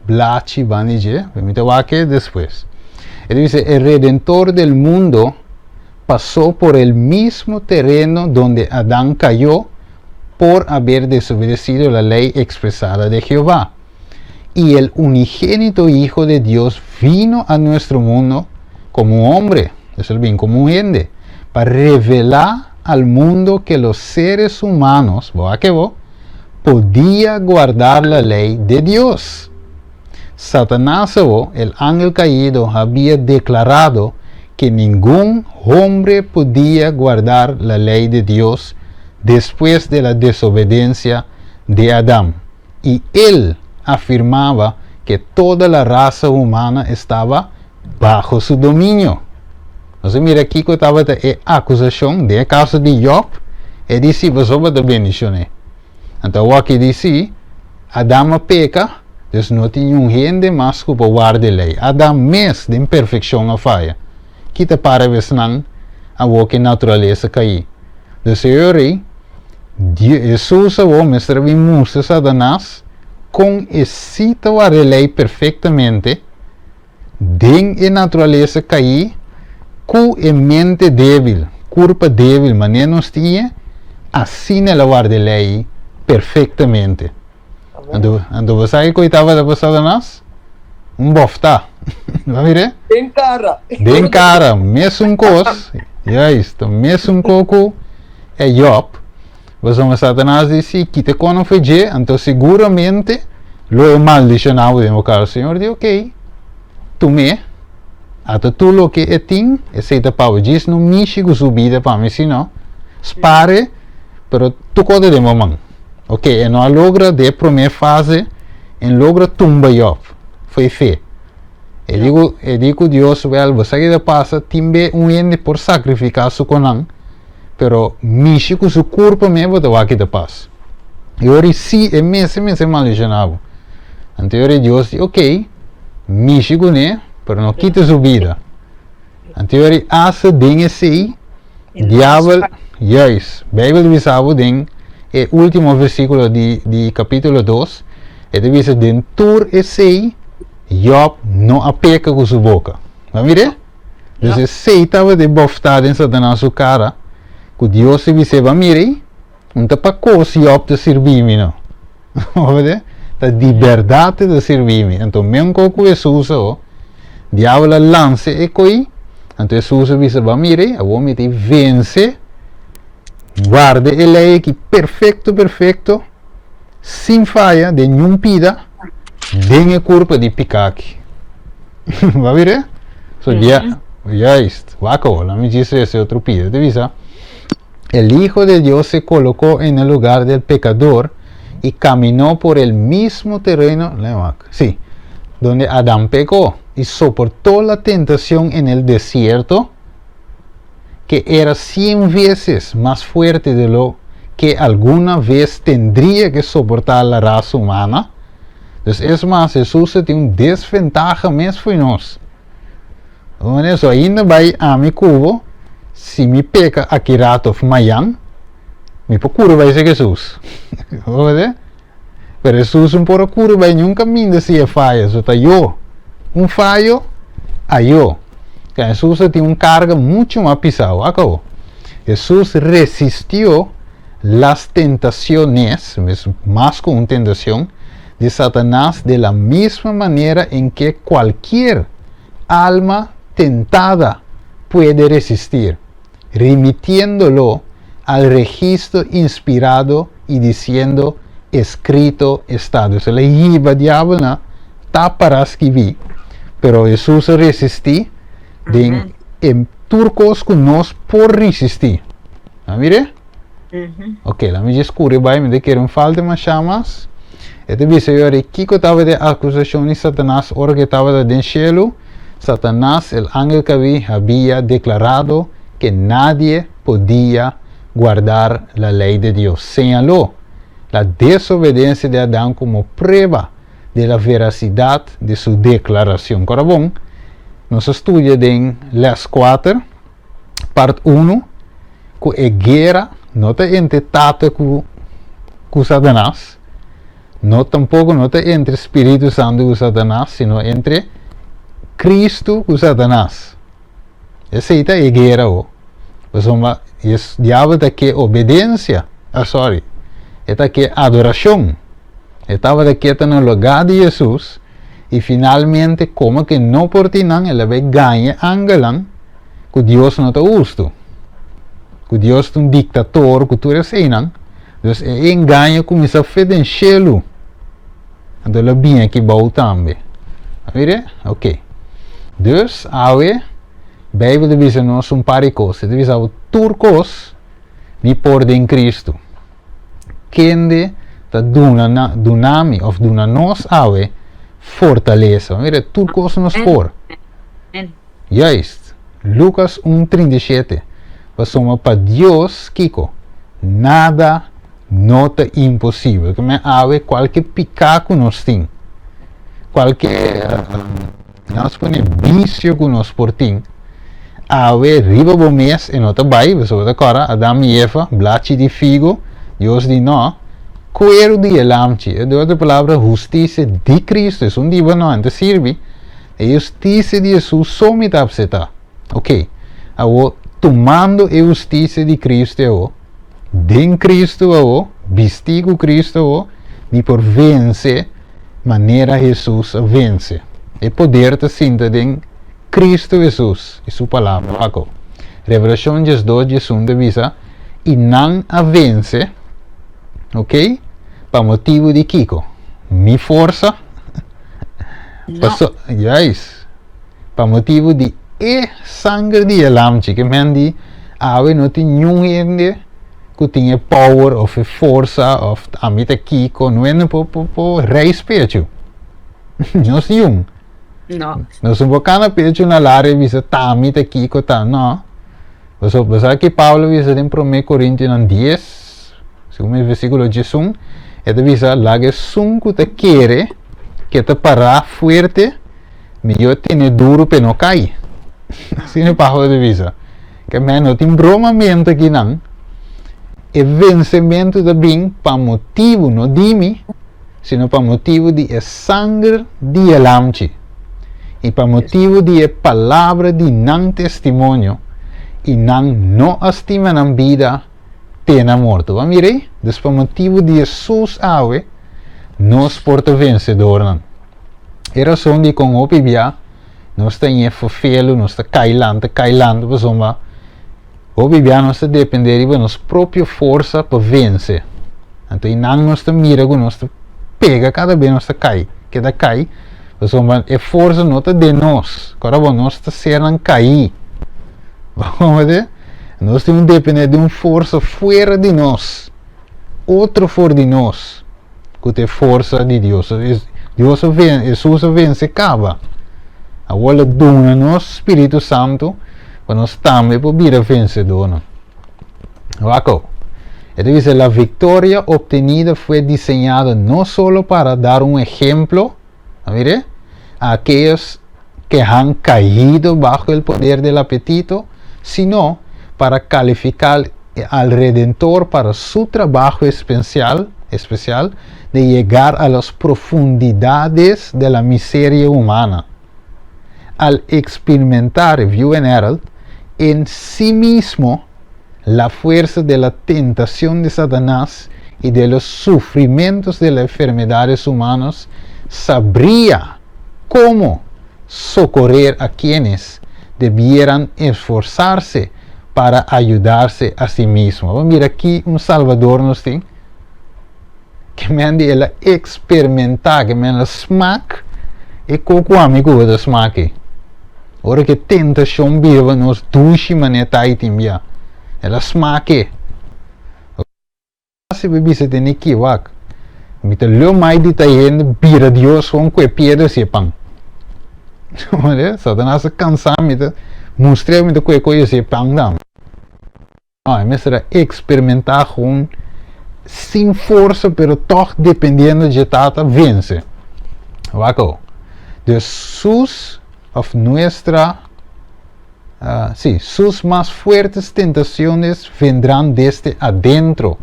blachi banda di dje, pero mi ta wak e despues. E ta bisa, e Redentor del mundo pasó por el mismo terreno donde Adán cayó por haber desobedecido la ley expresada de Jehová. Y el unigénito Hijo de Dios vino a nuestro mundo como un hombre, eso bien como un hende, para revelar al mundo que los seres humanos, bo que bo, podía guardar la ley de Dios. Satanás, el ángel caído, había declarado que ningún hombre podía guardar la ley de Dios después de la desobediencia de Adán. Y él afirmaba que toda la raza humana estaba bajo su dominio. Nos a mira kiko tabata e akusashon den e kaso di Jòb, e di si pasobra ta bendishon'é. Anto awor aki di si, Adam a peka, Dus no tin niun hende mas ku por warda e lei. Adam mes den perfekshon a faya. Ki ta para besnan awor ku e naturalesa kaí? Dus e ora ei, Hesus awor mester a bin mustra Satanas kon e sí ta warda e lei perfektamente den e naturalesa kaí ku e mente débil, kurpa débil manera nos tin e, asina el a warda e lei perfektamente. Anto, anto bo sa kiko tabata pa Satanas? Un bofta. Bo mira? Den kara. Den kara, mesun kos. Juist, mesun ko ku e Job. Pasobra Satanas di si kita kono fe dje, anto seguramente lo e maldishoná bo den bo kara. Señor di ok, tum'é, ata tur loke e tin, esei ta pa bo. Djis no mishi ku su bida pa mi, sino spare, pero tur kos ta den bo man. Ok, e no a logra de promé fase, en logra tumba Job. Foi fe. E di ku, e di ku Dios, wel, bo sa ke ta pasa, tin be un hende por sakrifiká su konan, pero mishi ku su kurpa me bo ta wak ki ta pasa. I ora i si e mester mester maldishoná bo. Anto e ora Dios di, ok, mishi kuné, pero no kita su bida. Anto e ora i asa den esei, Diabel, juist, Bijbel ta bisa bo den e ultimo versiculo di, di capítulo 2, e ta bisa den tur esei Job no a peca cu su boca. Bo mira? Dus esei tabata e bofta den Satanas su cara, cu Dios ta bis'é, bo mira ei, un ta pa cos Job ta sirbi mi no. Bo mira? Ta di berdad e ta sirbi mi. Anto menco cu Hesus awo, diabel a lansa e coi, anto Hesus a bisa, bo mira ei, awor mi ta vence, guarda e ley aki perfecto perfecto, sin faya den niun pida den e kurpa di piká aki. Bo mira? So dia, juist, wak awor, laat mi djis resa e otro pida. Ta bisa, El Hijo de Dios se colocó en el lugar del pecador y caminó por el mismo terreno, lei wak, sí, donde Adán pecó y soportó la tentación en el desierto, que era cien veces más fuerte de lo que alguna vez tendría que soportar la raza humana. Dus es mas, Jesús tin un desventaha mes fo'i nos. Eso ainda bai ami ku bo, si mi peka aki rato of mayan, mi por kura bai serka Jesús. Pero Jesús no por a kura bai niun kaminda si e faya, so ta yo. Un fayo, ayo. Ka Jesús a tin un karga muchu mas pisá. Wak awo. Jesús resistió las tentaciones, mas ku un tentacion, de Satanás de la misma manera en que cualquier alma tentada puede resistir, remitiéndolo al registro inspirado y diciendo, Escrito está. Dus el a hiba diabel na ta para skibí, pero Hesus a resistí den e tur kos ku nos por resistí. A mire? Ok, la mi djis kuri bai, mi ta kere un falta masha mas. E ta bisa yori kiko tabata e akusashon di Satanas ora ku e tabata den shelu. Satanas, el angel kabí, habia deklarado ke nadie podia guardar la ley de Dios. Señaló la desobedencia de Adán como prueba de la veracidad de su declaración. Kora bon, nos a studia den les kuater, part unu, ku e guera no ta entre Tata ku ku Satanas, no tampoko no ta entre Spiritu Santu ku Satanas, sino entre Cristo ku Satanas. Esei ta e guera ho. Pasobra e diabel ta ke obedensia, ah sorry, e ta ke adorashon. E tabata ke ta na lugá di Hesus i finalmente komo ke no por tin nan el a bai gaña e angelnan ku Dios no ta hustu, ku Dios ta un diktator, ku tur eseinan. Dus e engaño kuminsá fe den shelu. Anto el a bini aki bou tambe. A mira? Ok. Dus, awe, Bijbel ta bisa nos un par di kos. E ta bisa bo tur kos mi por den Cristo. Kende ta duna na, duna mi of duna nos awe fortalesa. Mira, tur kos nos por. Juist. Lucas 1:37. Pasobra pa Dios, kiko? Nada no ta imposibel. Ke men awe kualke piká ku nos tin. Kualke, nos pone bisio ku nos por tin, awe riba bo mes e no ta bai, pasobra bo ta kòrda Adam i Eva, blachi di figo, Dios di no, kueru di e lamchi, di otro palabra hustisia di Cristo, esun di bo no, e no ta sirbi, e hustisia di Hesus so mi ta apseptá. Ok, awor tumando e hustisia di Cristo awor, den Cristo awor, bistí ku Cristo awor, mi por vense manera Hesus a vense. E poder ta sinta den Cristo Hesus i su Palabra. Wak. Revelashon 12 11 ta bisa, I nan a vense, ok, pa motibu di kiko? Mi forsa? No. Paso, juist, pa motibu di e sanger di e lamchi, ke men di awe no tin niun hende ku tin e power of e forsa of ami ta kiko, no hende por por por reis pechu. Nos niun. No. Nos no por kana pechu na laria i bisa ta ami ta kiko ta, no. Pasobra bo sa ki Pablo a bisa den Promé Korintionan dies, segun mi versíkulo 11, e ta bisa, Laga esun ku ta kere ke ta pará fuerte, mihó tene duru p'e no kai. Asina Pablo ta bisa. Ke men no tin bromamentu akinan. E vensementu ta bin pa motibu, no di mi, sino pa motibu di e sanger di e Lamchi, i pa motibu di e palabra di nan testimonio, i nan no a stima nan bida te na morto. Bo a mira ei? Dus pa motibu di Hesus awe, nos por ta vensedornan. E rason dikon hopi bia nos ta ñe fofelu, nos ta kai lanta, kai lanta, pasobra Hopi bia nos ta depende riba nos propio forsa pa vense. Anto einan nos ta mira ku nos ta pega kada bes nos ta kai, keda kai, pasobra e forsa no ta den nos. Kòrda bo, nos ta sernan kaí. Bo komprende? Nos tin ku depende di un forsa fuera di nos, otro for di nos, ku ta e forsa di Dios. Dios a ven, Hesus a vense kaba. Awor lo duna nos Spiritu Santu pa nos tambe por bira vensedornan. Wak awo. E ta bisa, La victoria obtenida fue diseñada no solo para dar un ejemplo, a mire, a aquellos que han caído bajo el poder del apetito, sino para calificar al Redentor para su trabajo especial, especial de llegar a las profundidades de la miseria humana. Al experimentar, Review and Herald, en sí mismo la fuerza de la tentación de Satanás y de los sufrimientos de las enfermedades humanas, sabría cómo socorrer a quienes debieran esforzarse para ayudarse a sí mismo. Bo mira ki un Salvador nos tin. Ke men di el a eksperimentá, ke men a smak e ko ku ami ku bo ta smak ei. Ora ku e tentashon bira nos dushi manera ta ei tin bia, el a smak e. Si bo bisa tene ki, wak, mi ta leu mai di ta hende bira Dios kon ku e piedra si e pan. Satanas a kansa mi ta mustr'é mi ta kue koyo si e pan tambe. No, e mester a eksperimentá gewoon sin forsa pero tòg dependiendo dje Tata vense. Wak awo. Dus sus òf nuestra, sí, sus mas fuertes tentaciones vendrán desde adentro,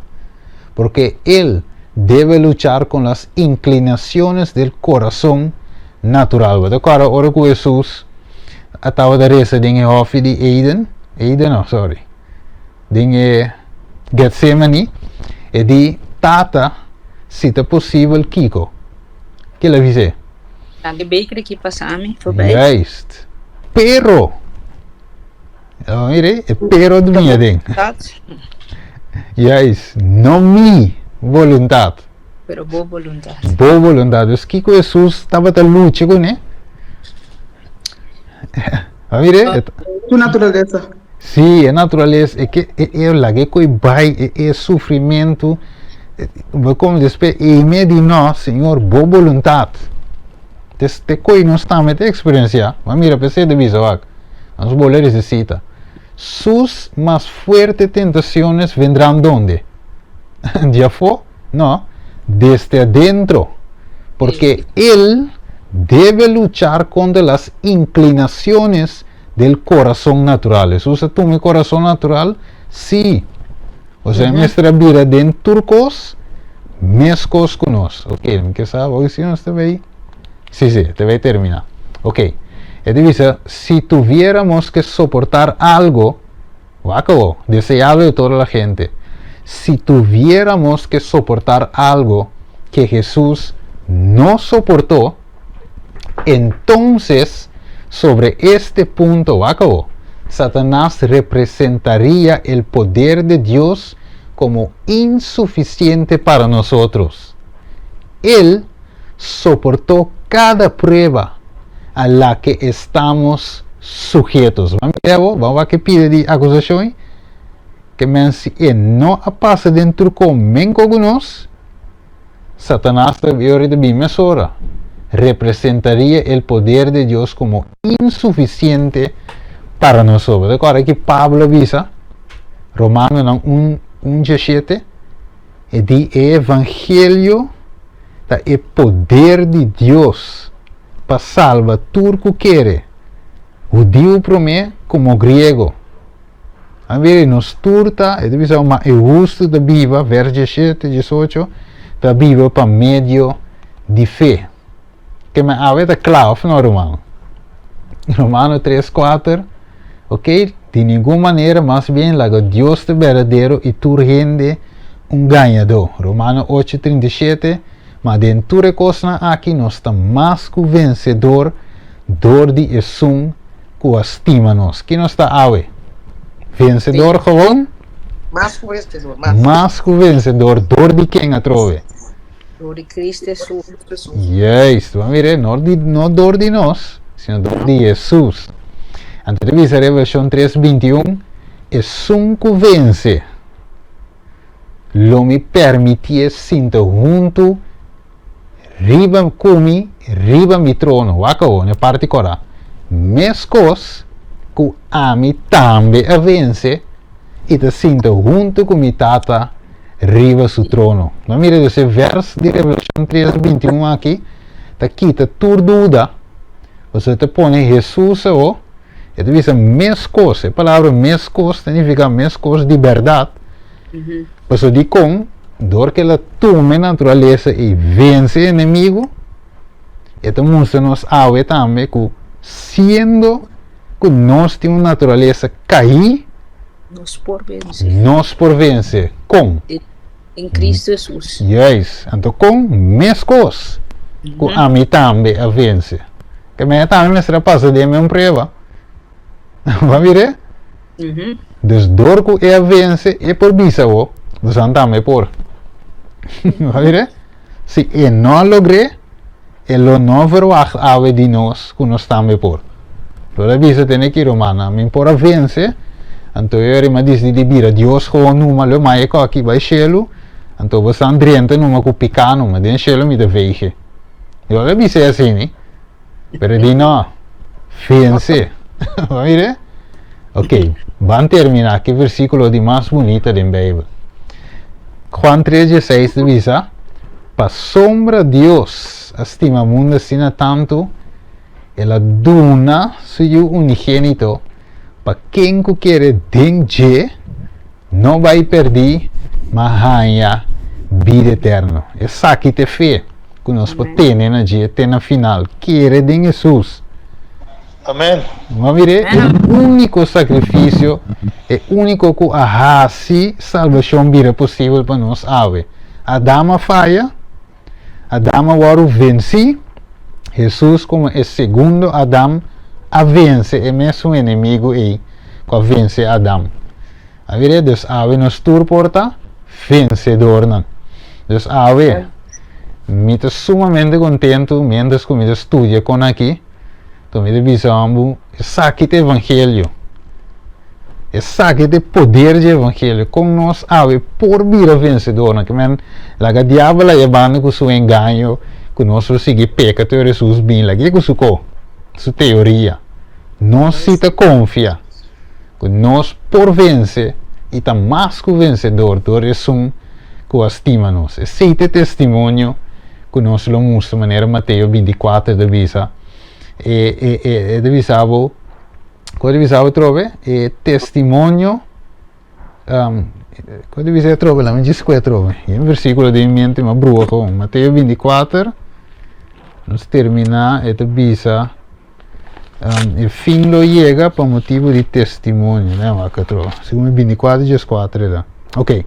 porque él debe luchar con las inclinaciones del corazón natural. Bo ta kòrda ora ku Hesus a tabata resa den e hòfi di Eden? Eden no, sorry. Den e Getsemani, e di, Tata, si ta posibel, kiko? Ke el a bis'é? Laga e beker aki pasa mi forbij. Juist. Pero, oh, mire, e pero di mi aden. Juist, no mi voluntad. Pero bo voluntad. Bo voluntad. Dus kiko Hesus tabata lucha kuné? A mire, Su naturalesa. Sí, e naturalesa, e ke e e laga e koi bai, e e sufrimentu, bo komo despues e me di no, Señor, bo boluntat. Tes te koi nos tambe ta eksperensiá. Bo a mira p'esei ta bisa wak, nos bole resisita. Sus mas fuerte tentaciones vendrán donde? Di afó? No, desde adentro. Porque él debe luchar contra las inclinaciones del corazón natural. Hesus a tuma e corazón natural? Sí. Osea, e mester a bira den tur cos mescos cu nos. Ok, mi ke sa hoy si nos ta bay. Sí, sí, ta bay termina. Ok, e ta bisa, si tuviéramos que soportar algo, wak awo, deseable de toda la gente, si tuviéramos que soportar algo que Jesús no soportó, entonces sobre este punto, wak awo, Satanás representaría el poder de Dios como insuficiente para nosotros. Él soportó cada prueba a la que estamos sujetos. Ban mira bo, ban wak e pida di acusacion ei, ke men si e no a pasa den truco menco cu nos, Satanas ta ora ta bin mesora, representaria el poder de Dios como insuficiente para nosotros. Ta corda ki Pablo a bisa, Romanonan un, un diashete, e di e evangelio ta e poder di Dios pa salba tur ku kere, hudiu promé komo griego. A mira, nos tur ta, e ta bisa, ma e hustu ta biba, vers 17, 18, ta biba pa medio di fe. Ke men awe ta kla, of no, ruman? Romano 3, 4, ok, di ningun manera, mas bien laga Dios ta berdadero i tur hende un gañadó. Romano 8, 37, Ma den tur e kosnan aki nos ta mas ku vensedor dor di esun ku a stima nos. Ki nos ta awe? Vensedor gewoon? Mas ku vensedor, mas. Mas ku vensedor dor di ken atrobe? Dor di Cristo Hesus. Juist, bo a mira, no di, no dor di nos, sino dor di Hesus. Anto ta bisa Revelashon 3, 21, Esun ku vense, lo mi permitié sinta huntu riba ku mi riba mi trono. Wak awor na e parti kòrá. Meskos ku ami tambe a vense i ta sinta huntu ku mi Tata riba su trono. Bo a mira dus e vèrs di Revelashon 3, 21 aki ta kita tur duda, pasobra ta pone Hesus awor. E ta bisa meskos, e palabra meskos ta nifiká meskos di bèrdat. Pasobra dikon? Dor ku el a tuma e naturalesa i vense e enemigu, e ta mustra nos awe tambe ku siendo ku nos tin un naturalesa kaí, Nos por vense. Nos por vense. Kon? En Cristo Hesus. Juist. Anto kon? Meskos ku ami tambe a vense. Ke mei tambe mester a pasa den un prueba. Bo a mir'é? Dus dor ku e a vense, e por bisa bo, bosan tambe por. Bo a mir'é? Si e no a logr'é, e lo no verwagt awe di nos ku nos tambe por. Lo el a bisa tene ki rumannan, mi por a vense, anto e ora mi a disidí di bira Dios gewoon numa, lo mai e koki bai shelu, anto bosan drenta numa ku piká numa, den shelu mi ta veige. Lo el a bis'é asini, pero e di no, vense. Bo a mir'é? Ok, ban terminá ku e versíkulo di mas bunita den Beibel. Juan 3, 16 ta bisa, Pasobra Dios a stima mundu asina tantu, el a duna su Yu unigénito pa ken ku kere den dje no bai pèrdí, ma haña bida eterno. Esaki ta e fe ku nos por tene na dje te na final, kere den Hesus. Amen. Bo a mir'é? E úniko sakrifisio, e úniko ku a hasi salbashon bira posibel pa nos awe. Adam a faya, Adam a wòrdu vensí, Hesus komo e segundo Adam a vense e mesun enemigu ei ku a vense Adam. A mir'é? Dus awe nos tur por ta vensedornan. Dus awe mi ta sumamente kontentu miéntras ku mi ta studia kon aki. Enton mi ta bisa ambu, esaki ta evangelio. Esaki ta e poder di evangelio. Kon nos awe por bira vensedornan? Ke men laga diabel a yebando ku su engaño ku nos lo sigui peka te ora Hesus bin. Lag'é ku su ko, su teoria. Nos si ta konfia ku nos por vense i ta mas ku vensedor dor esun ku a stima nos. Esei ta e testimonio. ku nos lo mustra manera Mateo 24 ta bisa. E e e e ta bisa bo, ku ta bisa bo atrobe? E testimonio um, ku ta bisa atrobe? Lami djis ku atrobe. E un versíkulo den mi mente, ma brua kon. Mateo 24, nos terminá, e ta bisa um, e fin lo yega pa motibu di testimonio. Ne, wak atrobe. Segun 24, djes 4 e ta. Ok.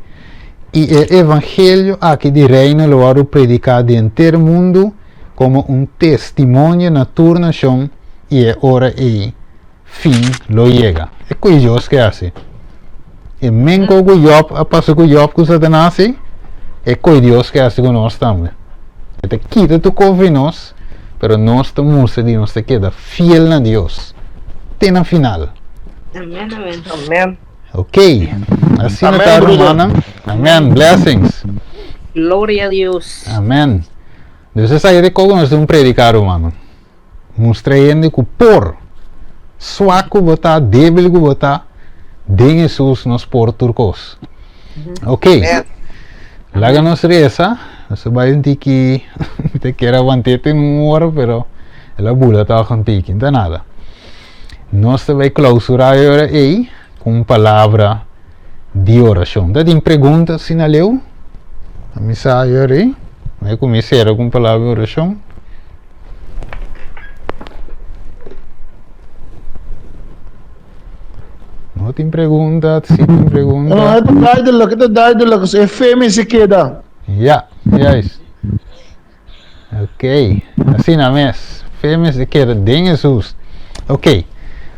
I e evangelio aki di reino lo wòrdu prediká den henter mundu komo un testimonio na tur nashon, i e ora ei fin lo yega. E ku Dios ke hasi. E menko ku Job a pasa ku Job ku Satanas ei, e ku Dios ke hasi ku nos tambe. E ta kita tur kos di nos, pero nos ta mustra di nos ta keda fiel na Dios te na final. Amen, amen. Amen. Ok, asina Amen, ta broeder. rumannan. Amen, blessings. Gloria a Dios. Amen. Dus esaki ta kogo nos tin un prediká rumannan. Mustra hende ku por, swak ku bo ta, débil ku bo ta, den Hesus nos por tur kos. Ok, Amen. laga nos resa. Nos a bai un tiki, mi ta kier a want'é te un ora, pero el a bula tòg un tiki, no ta nada. Nos ta bai klausurá e ora ei ku un palabra di orashon. Ta tin pregunta asina leu? Mi sa e ora ei. Mi a kuminsá sera ku un palabra di orashon. No tin pregunta, si tin pregunta. No, e ta duidelijk, e ta duidelijk. E fe mester keda. Ja, juist. Ok, asina mes. Fe mester keda den Hesus. Ok,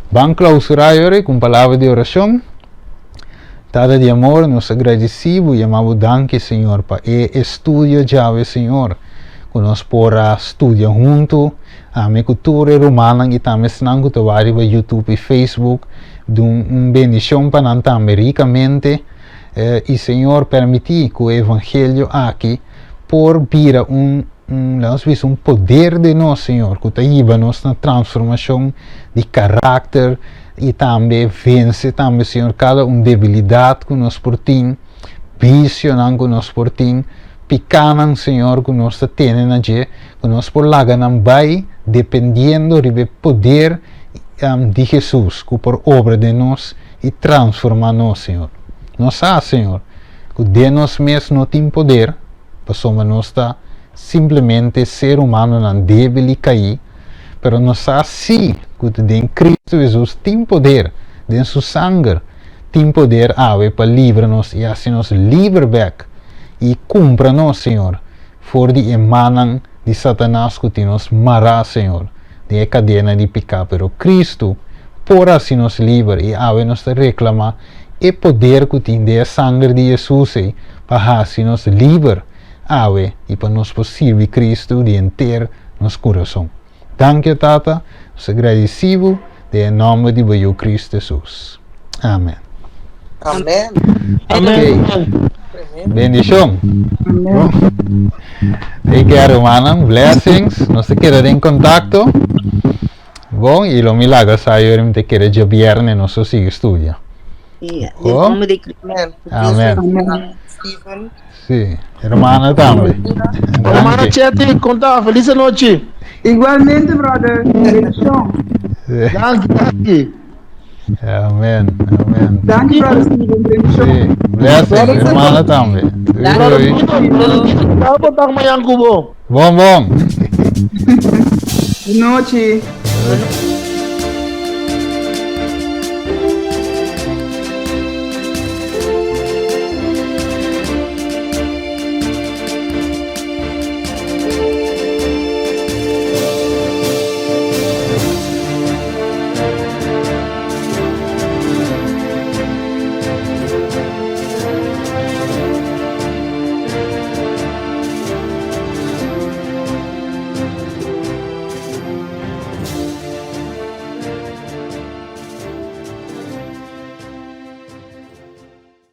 ban clausura yori cu un palabra di oracion. Tata di amor, nos ta gradeci bo, yama bo danki, Señor, pa e estudio djawe, Señor, cu nos por a studia hunto, ami cu tur e rumannan y tambe esnan cu ta wak riba YouTube y Facebook, dun un bendicion pa nan tambe ricamente. Y Señor, permiti cu e evangelio aki por bira un, un, laat nos bisa, un poder den nos, Señor, cu ta hiba nos na transformacion di karakter y tambe vence tambe, Señor, cada un debilidad cu nos por tin, vicionan cu nos por tin, picanan, Señor, cu nos ta tene na dje, cu nos por laga nan bay dependiendo riba e poder di Jesus cu por obra den nos y transforma nos, Señor. Nos sa, Señor, cu den nos mes no tin poder, pasobra nos ta simplemente ser humanonan debil y caí, pero nos sa sí cu den Cristo Jesus tin poder, den Su sanger tin poder awe pa libra nos y haci nos liber bek y cumpra nos, Señor, for di e mannan di Satanas cu tin nos mará, Señor, den e cadena di picá, pero Cristo por haci nos liber y awe nos ta reclama e poder ku tin den e sanger di Hesus ei pa hasi nos liber awe i pa nos por sirbi Kristu di henter nos kurason. Danki, o Tata, nos ta gradisí bo den e nòmber di bo Yu Kristu Hesus. Amen. Amen. Amen. Bendishon. Amen. Take care, rumannan. Blessings. Nos ta keda den kontakto. Bon, y lo mi laga sa yo mi te kere djabierne nos lo sigui studia. Sí, Oh. den nomber di Cristo. Amen. Amen. Amen. Steven. Sí, hermana tambe. Hermana Danki. Chetty, konta, feliz anochi. Igualmente, brother. Bendición. Sí. Danki, danki. Amen, amen. Danki, brother Steven. Bendición. Sí, blessing, hermana tambe. Doei, Danki. doei. Brother Tito, ta kontak mañan ku bo. Bon, bon. Nochi. Doei.